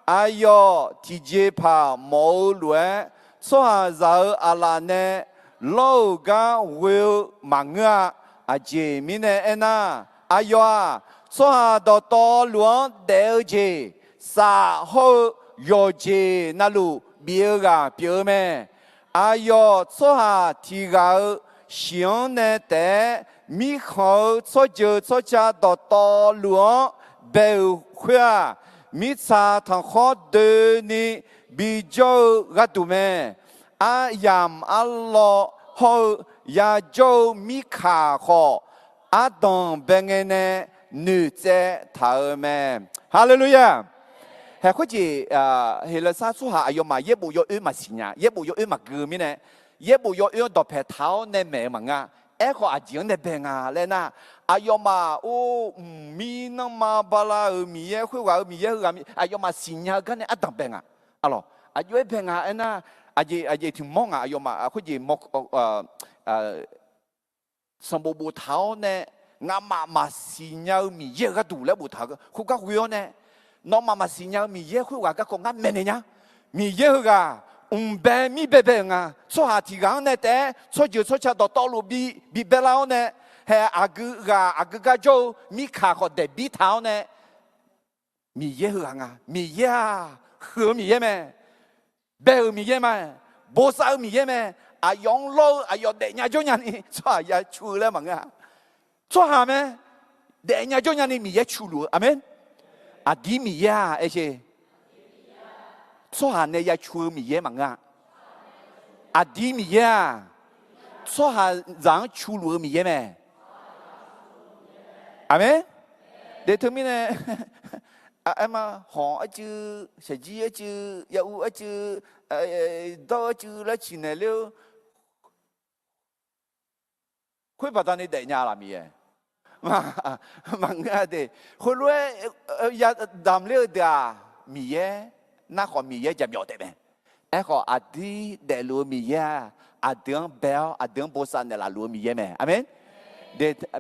Aqyawf tiqjeqpaq mawf-eu lof-aer, tsawrhaqzaq-euq aqlaf nae lawr-euq gar ghoe-eu maqngeur-a. Aqjeq mirnae aernar, aqyawf-aq, tsawrhaq dawqtawvluf-anr daef-eu jeq, saf hawr-eu yawqjeq navluf bif-eu ghaq pyeuf-eu mae. Aqyawf tsawrhaq tiq ghaq-euq shiq-anr nae taef-aer mirkhanq-eu tsawrjeuq tsawrca dawqtawvluf-anr bae-euq khoer-aq, mirtsaq tanqkhawr doeni bijawr-eu gharduq mae. Aryamq arlawr hawr-eu yajawr-eu mirkaq khawf, ardanq bae ngae nae noeqtsaev taq-euq mae. Haleluya! Haeq khoerjeq, Heqlaqsar tsawrhaq aqyawfmaf yaerbof yawoer maqsiq nya, yaerbof yawoer maqgui-eu mirnae, yaerbof yawoer-anr dawqpaeq taq-awr nae maeq-eu maqngeur-a. Aerkhawf, aqjeq-anr nae bae nga laer nar, aqyawfmaf or, mqmir nanrma bala-euq Miqyaer, khoerghaq-euq Miqyaer heughaq, aqyawfmaf siqnya-eu gar nae ardanq bae nga. Aqlawq, aqjox-aer bae nga aernar, aqjeq tiq mawr ngaq aqyawfmaf khoerjeq sanqbof boftaq-awr nae, ngamaf maqsiq nya-eu Miqyaer-euq gharduq laer boftaq-eu khoergar ghoe-awr nae, nawmaf maqsiq nya-eu Miqyaer khoerghaq garkawv ngar maeqnaeq nya. Miqyaer heughaq mqbae mir baebae-euq nga. Tsawrhaq tiq ghaq-anr nae taef-aer tsawrjeuq tsawrca dawqtawvluf bi, bi baelar-awr nae, hae aqgeu ghaq aqgeu gar jawr-eu mirkaq khawf daeq bir taq-awr nae, Miqyaer heughaq nga. Miqyaer-aq, huiq-eu Miqyaer mae. Bae-euq Miqyaer mae. Bosav-eu Miqyaer mae. Aqyawf-anr lawr-eu aqyawf daefnya jawr nyani tsawrhaq ya cu-eu laer maqngeur-a. Tsawrhaq mae. Daefnya jawr nyani Miqyaer cu luf-eu. Aqmeq. Aqdir Miqyaer-aq aer sher. Tsawrhaq nae ya cu-eu Miqyaer maqngeur-a. Aqdir Miqyaer-aq, tsawrhaqzaq-anr cu luf-eu Miqyaer mae. Aqmeq. Deq teumirnae, aer ma, hawq arcuiv, shaqjir arcuiv, yaur arcuiv, dawr arcuiv laer ciqnaeq ler-eu khoer baqdanae daefnya laf Miqyaer. Maqngeur-a de. Khoerlof-aer ya damq ler-eu deuq-aq, Miqyaer, nar khawf Miqyaer jaqmyawf taef mae. Aerkhawf, aqdir daefluf-eu Miqyaer-aq, aqdui-anr bae-awr aqdui-anr bosav naeqlaf luf-eu Miqyaer mae. Aqmeq.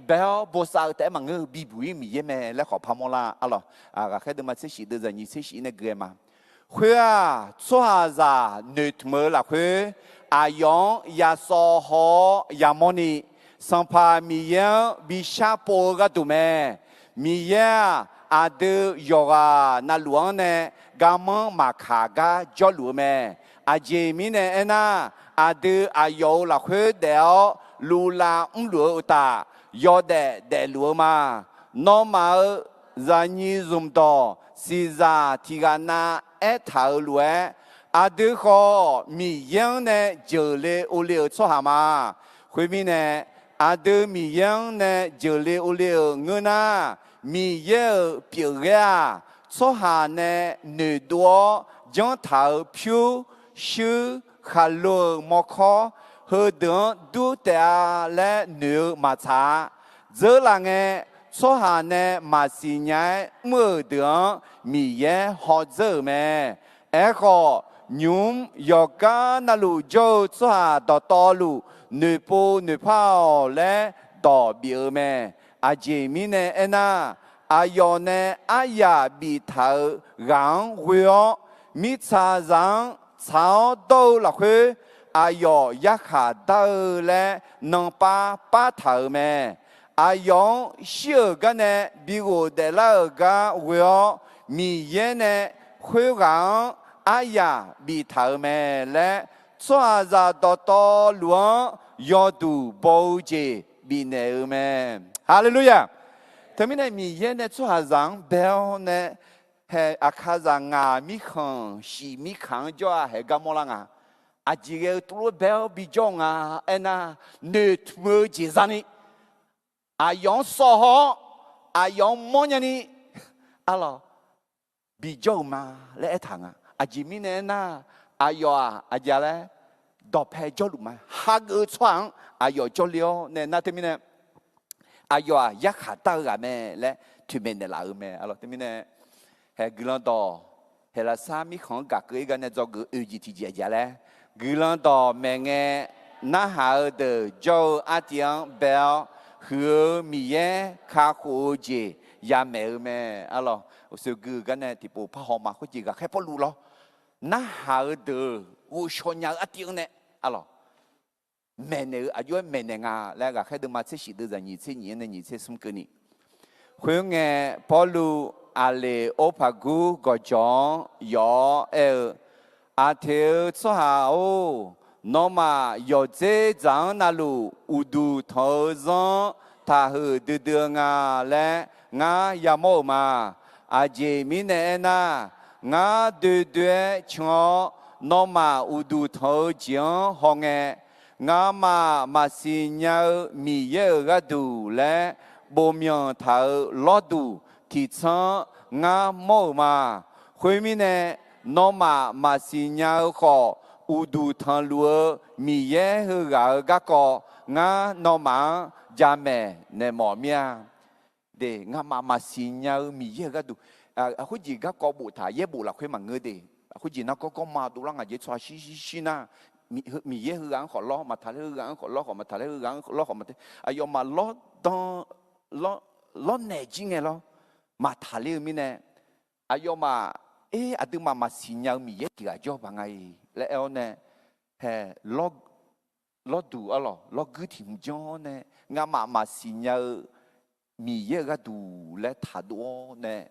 Bae-awr bosav-eu taef-aer maqngeur-eu, bibuq-ir Miqyaer mae laer khawf parmawr lar arlawq. Ghaqkhaer deuvma tser shif deuv zaqnyiq tser shif nae gui-aer ma. Khoer-aq, tsawrhaqzaq noeqtmq-eu lafkhoer, aqyawf-anr yasawv haw-awr yamawrni, Sanqpaq Miqyaer-anr bi sharpov-eu gharduq mae. Miqyaer-aq, aqdui yawqghaq navluf-anr nae garmanr maqkaq gar jawrluf-eu mae. Aqjeq mirnae aernar, aqdui aqyawf-euq lafkhoer daef-awr luvlav mrluf-eu uqtaf, yawdaef daefluf-eu ma. Nawmaf-euq zaqnyiq zmqdawq siqzaq tiq ghaq nav aertaq-euq lof-aer, aqdui khawf Miqyaer-anr nae jeuqle ovle-euq tsawrhaq ma. Khoermirnae, aqdui Miqyaer-anr nae jeuqle ovle-euq ngeur nar, Miqyaer-euq pyeufghaer-aq, tsawrhaq nae noeqdov-awr janr taq-euq pyur, shuir, khaqlo-euq mawrkawr, heudeuq-anr dur taef-a laer noeq-eu maqtsaq-a. Dzeurlaf ngae, tsawrhaq nae maqsiq nya-aer mr-euq deuq-anr Miqyaer hawdzeur-euq mae. Aerkhawf, nymq-mr yawqgar navluf jawr-eu tsawrhaq dawqtawvluf noeqpov noeqpar-awq laer dawq bif-eu mae. Aqjeq mirnae aernar, aqyawf nae aryaq biftaq-euq ghaq-anr ghoe-awr, mirtsaqzaq-anr tsaq-awr dawr-eu lafkhoer, aqyawf yarkhaq dar-eu laer nanpar partaq-euq mae. Aqyawf-anr shir-euq garnae bi ghofdaef lar-euq gar ghoe-awr, Miqyaer nae khoerghaq-anr aryaq biftaq-euq mae laer, tsawrhaqzaq dawqtawvluf-anr yawduq baw-eu jeq bifnaeq-eu mae. Haleluya! Teumirnae Miqyaer nae tsawrhaqzaq-anr bae-awr nae, hae aqkaqzaq ngaq mirkhanq shif mirkaq-anr jawr-a hae gar mawrlar nga. Aqjeq ghae-eu tuvlof-aer bae-awr bijawr-eu nga aernar, noeqtmq-eu jeq zani, aqyawf-anr sawv haw-awr, aqyawf-anr mawrnya ni, arlawq, bijawr-euq ma laer aertaq nga. Aqjeq mirnae aernar, aqyawf-aq aqjeq laer dawqpae jawrluf ma. Hageuf-eu tsawrhaq-anr aqyawf jawrle-awr nae nar teumirnae, aqyawf-aq yarkhaq dar-eu ghaq mae laer toeqmaeq naeqlaf-euq mae. Arlawq teumirnae, hae guiqlanq dawq, haeqlaqsar mirkhanq-anr gaqkeuv-ir gar nae dzawgeuf oe jeq tiqjeq aqjeq laer, guiqlanq dawq maeqngae, narhaq-eu deuq jawr-eu artiv-anr bae-awr, huiq-eu Miqyaer kakhof-eu jeq yamaeq-eu mae. Arlawq, uqshoe gui-eu gar nae tiqpov parhaw ma. Khoerjeq ghaqkhaer Pawrluv lawr, narhaq-eu deuq ghovshaw nya-eu artiv-anr nae, arlawq, maeqnaeq-eu aqjox-aer maeqnaeq nga laer ghaqkhaer deuvma tser shif deuv zaqnyiq tser nyiq-anr nae nyiq tser smr keuvni. Khoerngae, Pawrluv Aqleqorpaqgur gawqjawq-anr yawf-awr aer-eu, Aqteq-eu tsawrhaq-or, nawmaf yawqdzer dzaq-anr navluf uqduq tanq-eu zanr-anr taqhuiq duidui-eu nga laer ngar yamawr-euq ma. Aqjeq mirnae aernar, ngar doe doe-aer can-awr nawmaf uqduq tanq-eu jeq-anr hawngae, ngamaf maqsiq nya-eu Miqyaer-euq gharduq laer bof myanq taq-euq lawrduq tiqtsanr-anr ngar mawr-euq ma. Khoermirnae, nawmaf maqsiq nya-eu khawf, uqduq tanqluf-eu Miqyaer heughaq-euq garkawv ngar nawmaf-anr jamaeq naeq mawf mir-a. De, ngamaf maqsiq nya-eu Miqyaer-euq gharduq, khoerjeq garkawv boftaq yaerbof lafkhoer maqngeur de. Khoerjeq nargawr gawrma dovlar ngaq jeq tsawrhaq shir shir shir nar, Miqyaer heughaq-anr khawf lawr maqtaq ler, heughaq-anr khawf lawr khawf maqtaq ler, heughaq-anr lawr khawf maqtaq, aqyawfmaf lawrdan, lawrnaeq jir ngae lawr maqtaq ler-eu mirnae, aqyawfmaf Er, aqduimaf maqsiq nya-eu Miqyaer tiq ghaq jawr paq nga-iq laer aer-awr nae, hae, lawrduq arlawq, lawrguir tiq hmq janr-awr nae, ngamaf maqsiq nya-eu Miqyaer-euq gharduq laer taqdov-awr nae,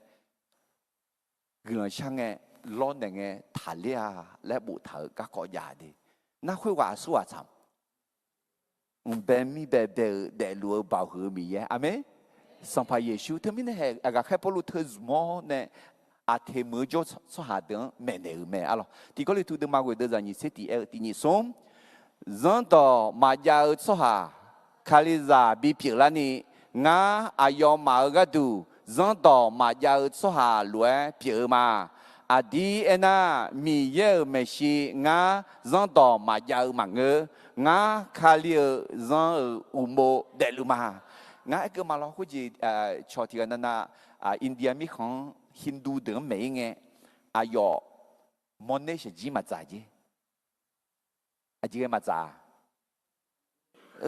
guiqlanq shar ngae, lawrnaeq ngae taqler-a laer boftaq-euq garkawv jav de. Nar khoerghaq aqsurghaq tsaq mq bae mir bae bae-euq daefluf-eu baoq huiq-eu Miqyaer. Aqmeq. Sanqpaq Yeqsur. Teumirnae hae, aqghaqkhaer Pawrluv teu zmq-awr nae, Aqteq meuq-eu jawr tsawrhaq deuq-anr maeqnaeq-euq mae arlawq. Tiq Gawrliqtu deuvma ghoeq deuvzaq nyiq tser tiq aer-eu tiq nyiq smr, zanrdawq maqjav-eu tsawrhaq Kalizaq bipyeuf larni, ngar aqyawfmaf-euq gharduq zanrdawq maqjav-eu tsawrhaq lof-aer pyeuf-eu ma. Aqdir aernar, Miqyaer-euq maeqshi ngar zanrdawq maqjav-eu maqngeur. Ngar Kali-euq zanr-euq uqmov daefluf ma. Ngar aerkeuv ma lawr khoerjeq, cawq tiq ghaq navnav, India mirkhanq-anr Hindu deuq-anr maeq-ir ngae, aqyawf mawrner shaqjir maqdzaq jer. Aqjeq ghae maqdzaq-a.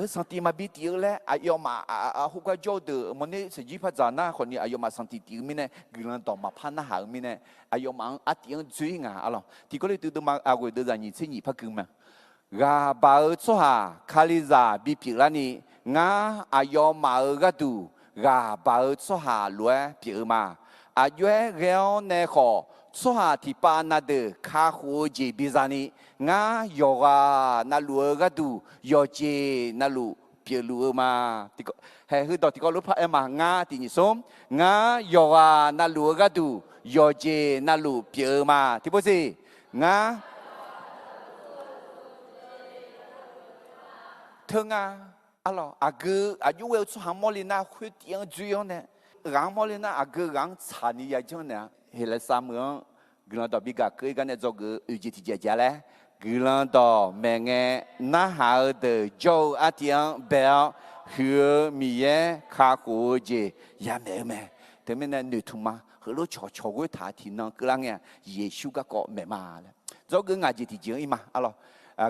Sanqtiq maqbi tif-eu laer aqyawfmaf khoergar jawr-eu deuq mawrner shaqjir par dzaq nar khawfni, aqyawfmaf sanqtiq tif-eu mirnae guiqlanq dawq maqpar narhaq-eu mirnae, aqyawfmaf-anr artif-anr dzoer-ir nga arlawq. Tiq Gawrliqtu deuvma ghoeq deuvzaq nyiq tser nyiq par gui ma. Ghaq baq-eu tsawrhaq Kalizaq bipyeuf larni, ngar aqyawfmaf-euq gharduq ghaq baq-eu tsawrhaq lof-aer pyeuf-eu ma. Aqjox-aer ghae-awr nae khawf, tsawrhaq tiqpav na deuq kakhof-eu jeq biza ni, ngar yawqghaq navluf-eu gharduq yawqjeq navluf pyeufluf-eu ma. Hae, heudawq tiqkawv lof par aer ma. Ngar tiq nyiq smr, ngar yawqghaq navluf-eu gharduq yawqjeq navluf pyeuf-eu ma. Tiqpov siq, ngar teu nga. Arlawq, aqgeu aqjox ghae-eu tsawrhaq-anr mawrle nar khoertiv-anr dzoer-awr nae, ghaq-anr mawrle nar aqgeu ghaq-anr tsaqni yajanr naeq-a. Heqlaqsar meuq-anr guiqlanq dawq bi gaq keuv-ir gar nae dzawgeuf-eu oeq jeq tiqjeq aqjeq-a laer, guiqlanq dawq maeqngae narhaq-eu deuq jawr-eu artiv-anr bae-awr, huiq-eu Miqyaer kakhof-eu jeq yamaeq-eu mae. Teumirnae noeqtmq ma. Heulof cawqcawq ghoer taq tiqnan keuvlar ngae-aq, Yeqsur garkawv maeq ma laer dzawgeuf ngaq jeq tiqjeq-anr ir ma. Arlawq,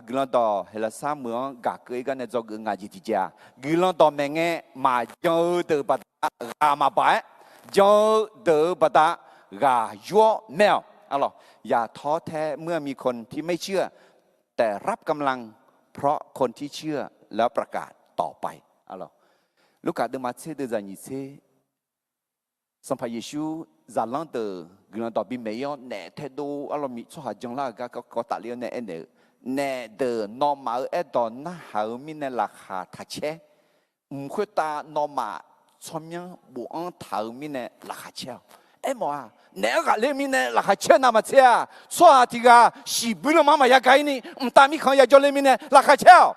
guiqlanq dawq Heqlaqsar meuq-anr gaq keuv-ir gar nae dzawgeuf ngaq jeq tiqjeq-aq, guiqlanq dawq maeqngae maqjan-eu deuq baqda ghaq maqbaq-aer, jan-eu deuq-euq baqda ghaq yur-awr mae-awq. Arlawq, อย่าท้อแท้เมื่อมีคนที่ไม่เชื่อ แต่รับกำลังเพราะคนที่เชื่อแล้วประกาศต่อไป Arlawq, Lurkaf deuvma tser deuvzaq nyiq tser, Sanqpaq Yeqsur zaqlanr deuq guiqlanq dawq bimaeq-ir-awr naef taedov arlawq, tsawrhaq janlar-euq gar kawv tafler-awr nae aernaeq-eu, naef deuq nawmaf-euq aerdawq narhaq-eu mirnae laqkhaq taq caer. Mq khoertav nawmaf tsawrmyanr bofanr taq-eu mirnae laqkhaq caer-awq. Aermawf-aq, naef-anr ghaqler mirnae laqkhaq caer nar maqtser-aq, tsawrhaq tiq ghaq shiqbuir lanma-anr maqya ga-ir ni mqtav mirkhanq-anr yajawr ler mirnae laqkhaq caer-awq.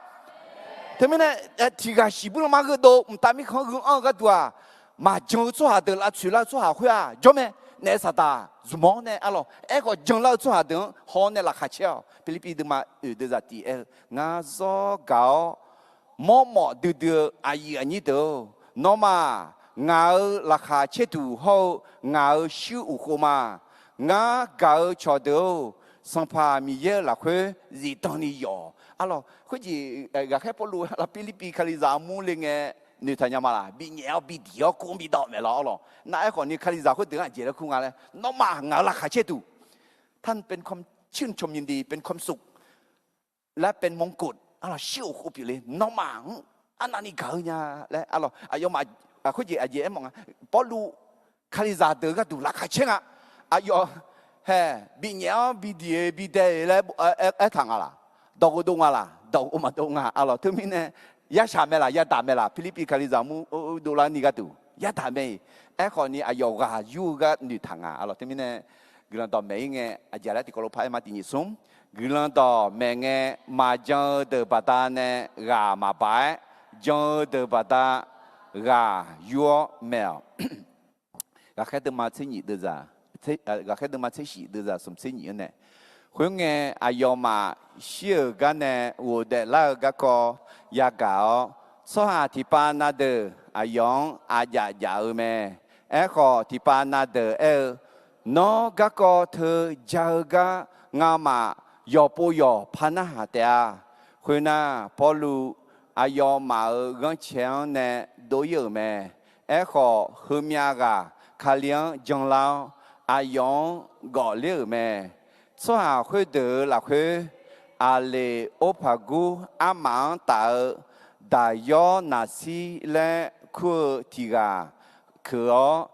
Teumirnae, tiq ghaq shiqbuir lanma gheudov mqtav mirkhanq-anr gheu anr-eu gharduq-aq, maqjan-eu tsawrhaq deuq lavtsoeq lar-eu tsawrhaq khoer-aq jawr mae. Naef saqdaq zmq-awr nae arlawq, aerkhawf janlar-eu tsawrhaq deuq-anr haw-awr nae laqkhaq caer-awq. Pirlirpiv deuvma oeq deuvzaq tiq aer-eu, ngar zawr gaq-awr mawrmawf duidui-eu aqyuif aqnyir deuq-or, nawmaf ngaq-euq laqkhaq caerduq hawr-eu ngaq-euq shuir uqkhov ma. Ngar gaq-eu cawqdeuq-or, Sanqpaq Miqyaer-euq lafkhoer zifdan ni yawf. Arlawq, khoerjeq ghaqkhaer Pawrluv arlawq Pirlirpiv Kalizaq armur le ngae noeqtaq nya ma laq? Binyaef-awr bidiq-awr kur bidawv maeq lawq arlawq. Nar aerkhawf ni Kalizaq khoerdeuq-anr aqjeq laer kur nga laer, nawmaf ngaq-euq laqkhaq caerduq ท่านเป็นความชื่นชมยินดี เป็นความสุข และเป็นมงกุฎ arlawq, shuir uqkhov pyeufle. Nawmaf-anr arnavni gaq-eu nya laer arlawq, aqyawfmaf khoerjeq aqjeq aermawf nga. Pawrluv Kalizaq deuq-eu gharduq laqkhaq caer nga. Aqyawf hae, binyaef-awr bidiq-eu bidae-eu laer aertaq nga laq? Dawqghov dov nga laq? Dawqghov maqdov nga arlawq. Teumirnae yarshaq mae laq, yadaq mae laq? Pirlirpiv Kalizaq mur dovlar ni gharduq yadaq mae-iq. Aerkhawf ni aqyawf ghaq yur-eu gar noeqtaq nga arlawq. Teumirnae guiqlanq dawq maeq-ir ngae aqjeq laer tiqkawv lof par aer ma. Tiq nyiq smr, guiqlanq dawq maeqngae maqjan-eu deuq baqdanae ghaq maqbaq-aer, jan-eu deuq baqda ghaq yur-awr mae-awq. Ghaqkhaer deuvma tser nyiq deuvzaq, ghaqkhaer deuvma tser shif deuvzaq smq tser nyiq-anr nae, khoerngae aqyawfmaf shir-euq gar nae ghofdaef lar-eu garkawv yagaq-awr, tsawrhaq tiqpav na deuq aqyawf-anr aqjaf jaf-eu mae. Aerkhawf, tiqpav na deuq aer-eu, Nawr garkawv teu ja-eu gar ngamaf yawqpov yawq par narhaq taef-a. Khoernar, Pawrluv aqyawfmaf-euq ghanrcae-anr nae dov-ir-euq mae. Aerkhawf, heumyav ghaq Kali-anr janlar-awr, aqyawf-anr gawfler-euq mae. Tsawrhaq khoerdeuq-euq lafkhoer, Aqleq Orpaqgur armaf-anr taf-eu Daqyawr Naqsir laer kur-eu tiq ghaq keuq-awr,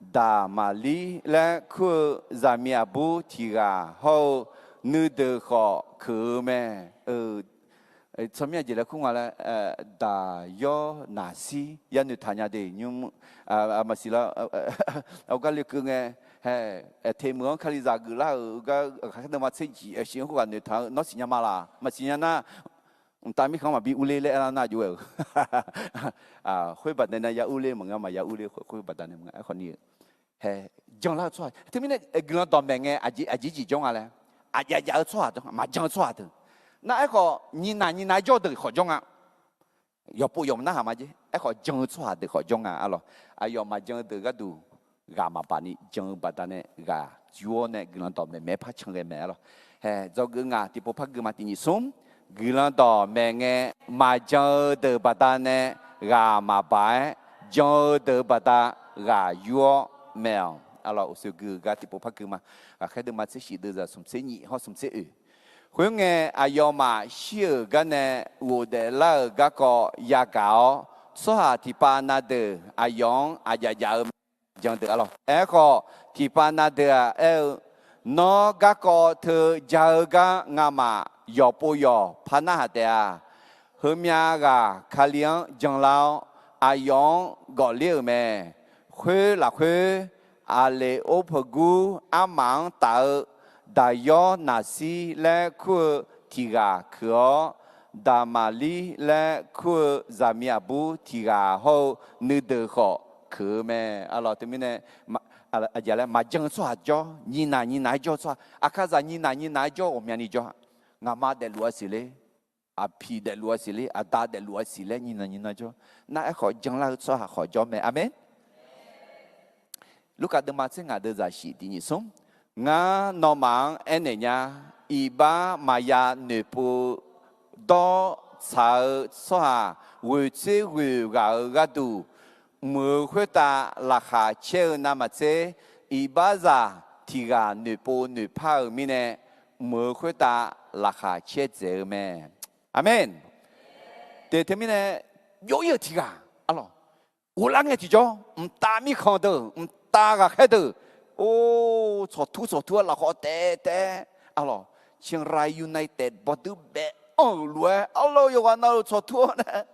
Daqmaqlir laer kur-eu zaqmiq aqbur tiq ghaq hawr-eu nuideuq khawf keuq-eu mae. Tsawrmyanr aqjeq laer kur nga laer, Daqyawr Naqsir ya noeqtaq nya de nymr, maqsiq lar, gar lekeuv ngae, aeq, teq meuq-anr Kalizaq geuflar-euq gar, aqkaq khaer deuvma tser jiq aeqshiq-anr khoerghaq noeqtaq-eu nawr siqnya ma laq? Maqsiq nya nar, mqtav mirkhanq-anr maqbi urler laer aerlar nar jov-aer-euq. Khoer baqdanae ya urler maqngeur, maqya urler khoer baqdanae maqngeur. Aerkhawf ni-eu hae, janlar-eu tsawrhaq teumirnae guiqlanq dawqmaeq ngae aqjeq jeq jawr nga laer, aqjav jav-eu tsawrhaq jawr, maqjan-eu tsawrhaq deuq. Nar aerkhawf nyiq naq nyiq naq-aer jawr-eu deuq khawf jawr nga. Yawqpov yawq narhaq ma jer. Aerkhawf jan-eu tsawrhaq deuq khawf jawr nga arlawq. Aqyawf maqjan-eu deuq gharduq ghaq maqbaq ni jan-eu baqdanae ghaq yur-awr nae guiqlanq dawqmaeq maeq-aer par can ghae mae arlawq. Hae, dzawgeuf ngaq tiqpov par gui ma. Tiq nyiq smr, guiqlanq dawqmaeq ngae maqjan-eu deuq baqdanae ghaq maqbaq-aer, jan-eu deuq baqda ghaq yur-awr mae-awq arlawq. Uqshoe gui-eu gar tiqpov par gui ma. Ghaqkhaer deuvma tser shif deuvzaq smq tser nyif hawr smq tser oeq. Khoerngae, aqyawfmaf shir-euq garnae ghofdaef lar-euq garkawv yagaq-awr, tsawrhaq tiqpav na deuq aqyawf-anr aqjav jav-eu mae. Jan deuq arlawq. Aerkhawf, tiqpav na deuq-aq aer-eu, Nawr garkawv teu ja-eu gar ngamaf yawqpov yawq par narhaq taef-a. Heumyav ghaq Kali-anr janlar-awr, aqyawf-anr gawfler-euq mae. Khoer lafkhoer, Aqleq Orpaqgur armaf-anr taf-eu Daqyawr Naqsir laer kur-eu tiq ghaq keuq-awr, Daqmaqlir laer kur-eu zaqmiq aqbur tiq ghaq hawr-eu nuideuq khawf keuq-eu mae. Arlawq, teumirnae, aqjeq laer maqjan-eu tsawrhaq jawr, nyiq naq nyiq naq-aer jawr-eu tsawrhaq, aqkaqzaq nyiq naq nyiq naq-aer jawr ghawqmyani jawr. Ngaqma daefluf-a siqler, aqpiq daefluf-a siqler, aqda daefluf-a siqler, nyiq naq nyiq naq jawr. Nar aerkhawf janlar-eu tsawrhaq khawf jawr mae. Aqmeq. Lurkaf deuvma tser ngaq deuvzaq shif tiq nyiq smr. Ngar nawmaf-anr aernaeq nya, iqbax maqya noeqpov dawr tsaq-eu tsawrhaq ghoeq tser ghoeq ghaq-euq gharduq, mq-euq khoertav laqkhaq caer-eu navmaqtser, iqbaxzaq tiq ghaq noeqpov noeqpar-euq mirnae, mq-euq khoertav laqkhaq caer dzaeq-eu mae. Aqmeq. Deuq teumirnae, jov-ir-euq tiq ghaq arlawq, ghoflar ngae tiqjawr, mqtav mirkhanq deuq, mqtav ghaqkhaer deuq, or, tsawqtur tsawqtur-aer lafkhawf taef taef-aer arlawq, Chiang Rai United bawduir baef-anr-euq lof-aer arlawq, yawqghaq navluf tsawqtur-awr nae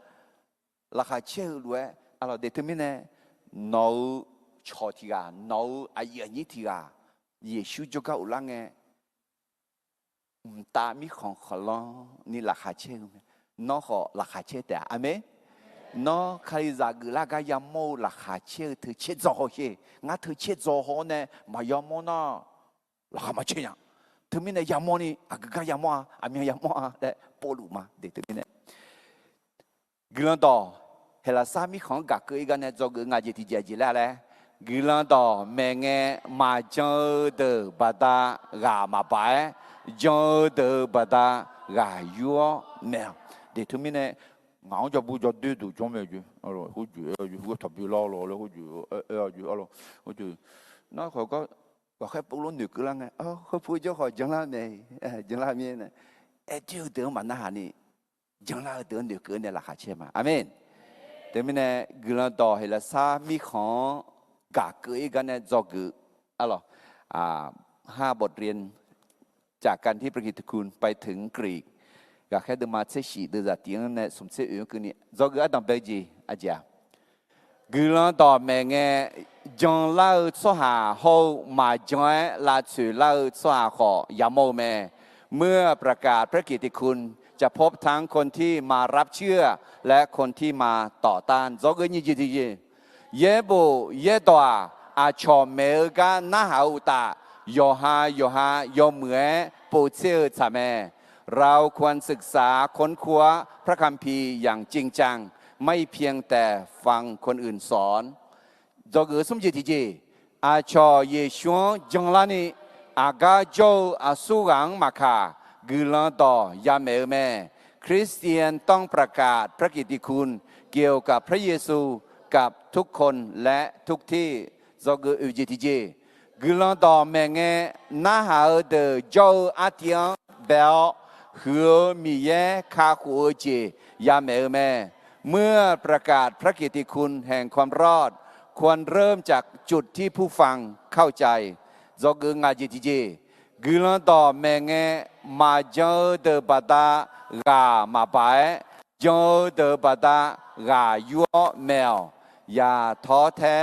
laqkhaq caer-eu lof-aer arlawq. Deuq teumirnae, nawq-euq cawq tiq ghaq, nawq-euq aqyuif aqnyir tiq ghaq Yeqsur jawrgar ghoflar ngae, mqtav mirkhanq khawqlanr ni laqkhaq caer-eu mae. Nawr khawf laqkhaq caer taef-a. Aqmeq. Nawr Kalizaq geuflar gar yamawr-eu laqkhaq caer-eu teu caerdzaw hawsher. Ngar teu caerdzaw haw-awr nae maqyamawr nar, laqkhaq maqcaer nya. Teumirnae yamawr ni aqgeu gar yamawr-a, aqmyan yamawr-a laer povluf ma. Deuq teumirnae, guiqlanq dawq, Heqlaqsar mirkhanq-anr gaqkeuv-ir gar nae dzawgeuf nga jeq tiqjeq jeq laer laer, guiqlanq dawq maeqngae maqjan-eu deuq baqda ghaq maqbaq-aer, jan-eu deuq-euq baqda ghaq yur-awr mae-awq. Deuq teumirnae, ngaq-anr jawrbu jawrdoer duq jawr mae-eu jeq, khoerjeq aer-eu jeq, ghoer taqbi lar lawq laer khoerjeq aer-eu jeq arlawq, khoerjeq nar khawf gar, ghaqkhaer pov lof noeqkeuv lar ngae, khoerpu jawr khawf janlar mae, janlar mir nae, aer doer-eu deuq-anr maqnarhaq ni, janlar-eu deuq-anr noeqkeuv nae laqkhaq caer ma. Aqmeq. Teumirnae, guiqlanq dawq Heqlaqsar mirkhanq-anr gaqkeuv-ir gar nae dzawgeuf arlawq, ห้าบทเรียน จากการที่พระกิตติคุณไปถึงกรีก ghaqkhaer deuvma tser shif deuvzaq tiq-anr nae smq tser oeq-anr keuvni dzawgeuf ardanq bae-eu jeq aqjeq-aq, guiqlanq dawq maeqngae janlar-eu tsawrhaq hawr-eu maqjan-aer lavtsoeq lar-eu tsawrhaq khawf yamawr-eu mae. เมื่อประกาศพระกิตติคุณ จะพบทั้งคนที่มารับเชื่อ และคนที่มาต่อต้าน dzawgeuf nyiq jeq tiq jeq. Yaerbof yaerdawq-aq, aqcawq maeq-eu gar narhaq-eu uqtaf, yawqha yawqha yawmuiq-aer povtser-eu tsaq mae. เราควรศึกษาค้นคว้าพระคัมภีร์อย่างจริงจัง ไม่เพียงแต่ฟังคนอื่นสอน Dzawgeuf smr jeq tiqjeq. Aqcawq Yeqsur-anr janlarni, aqgar jawr-eu aqsur ghaq-anr maqkaq, guiqlanq dawq yamaeq-eu mae. คริสเตียนต้องประกาศพระกิตติคุณเกี่ยวกับพระเยซูกับทุกคนและทุกที่ Dzawgeuf oeq jeq tiqjeq. Guiqlanq dawq maeqngae, narhaq-eu deuq jawr-eu artiv-anr bae-awr, huiq-eu Miqyaer kakhof-eu jeq yamaeq-eu mae. เมื่อประกาศพระกิตติคุณแห่งความรอด ควรเริ่มจากจุดที่ผู้ฟังเข้าใจ Dzawgeuf ngaq jeq tiqjeq, guiqlanq dawq maeqngae, maqjan-eu deuq baqda ghaq maqbaq-aer, jan-eu deuq baqda ghaq yur-awr maeq-awq. อย่าท้อแท้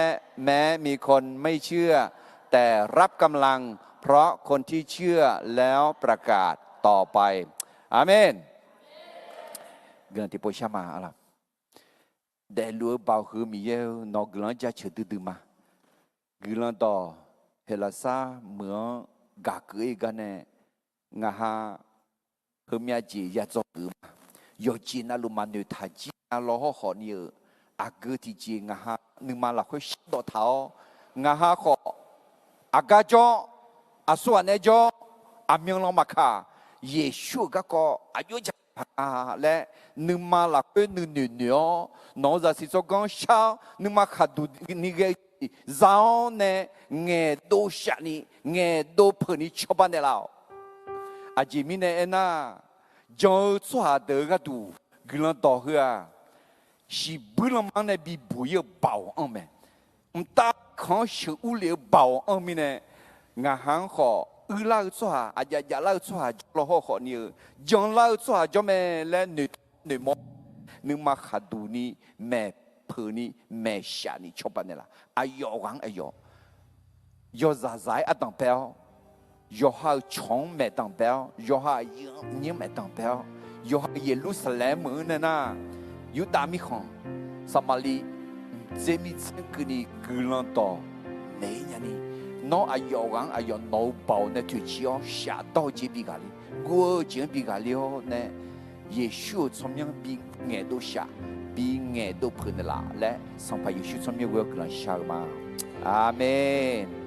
แม้มีคนไม่เชื่อ แต่รับกำลัง เพราะคนที่เชื่อแล้วประกาศต่อไป Aqmeq. Guiqlanq tiqpov shar ma. Daefluf-eu Baoq huiq-eu Miqyaer-eu, nawq-eu guiqlanq-anr jaceuq duidui ma. Guiqlanq dawq Heqlaqsar meuq-anr gaq keuv-ir gar nae, ngaq ha heumyav jeq ya dzawgeuf ma. Yawqjeq navluf maqnoeq taq jir nya law hawrkhawf ni-euq, aqgeu tiqjeq ngaq ha nuima lafkhoer shardawq taq-awr, ngaq ha khawf aqgar jawr, aqsurghaq nae jawr, aqmyanlan maqkaq, Yeqsur-euq garkawv aqjox jaq paq nga laer, nuima lafkhoer nuinoeq noeq-awr, nawq-eu zaqsiq tsawrganr shar-awr, nuima khaqduq ni ghae-eu jeq za-awr nae, ngaeqdov shafni, ngaeqdov peuqni cawba naeqlaf-awq. Aqjeq mirnae aernar, jan-eu tsawrhaq deuq-eu gharduq guiqlanq dawq heu-aq, shiqbuir lanma-anr nae bibuq-ir-eu Baoq anr mae. Mqtav kanq-anr sheuqur lef-eu Baoq anr mirnae, ngaq ha-anr khawf uirlar-eu tsawrhaq, aqjav javlar-eu tsawrhaq jawr law hawrkhawf ni-euq, janlar-eu tsawrhaq jawr mae laer noeq noeqmawr, nuima khaqduq ni maeqpeuq ni maeqshaf ni cawba naeqlaf. Aqyawf ghaq-anr aqyawf yawzaq zaq-aer ardanq bae-awr, yawqha-euq cawq-anr maeqdanq bae-awr, yawqha-euq yinr-anr maeqdanq bae-awr, yawqha-euq Yeqlursaqlaeq-aer meuq-anr nae nar, Yurdav mirkhanq, Saqmaqliv, mqdzer mirdzer keuvni guiqlanq dawq maeq-ir nyani, nawr aqyawf ghaq-anr aqyawf nawq-eu Baoq nae toeqciv-awr shafdawr-eu jeq bi ghaqler, guv-eu jeq-anr bi ghaqler-awr nae, Yeqsur-euq tsawrmyanr bi ngaeqdov shaf, bi ngaeqdov peuq naeqlaf laer, Sanqpaq Yeqsur tsawrmyanr ghoe-awr guiqlanq shar-eu ma. Aqmeq.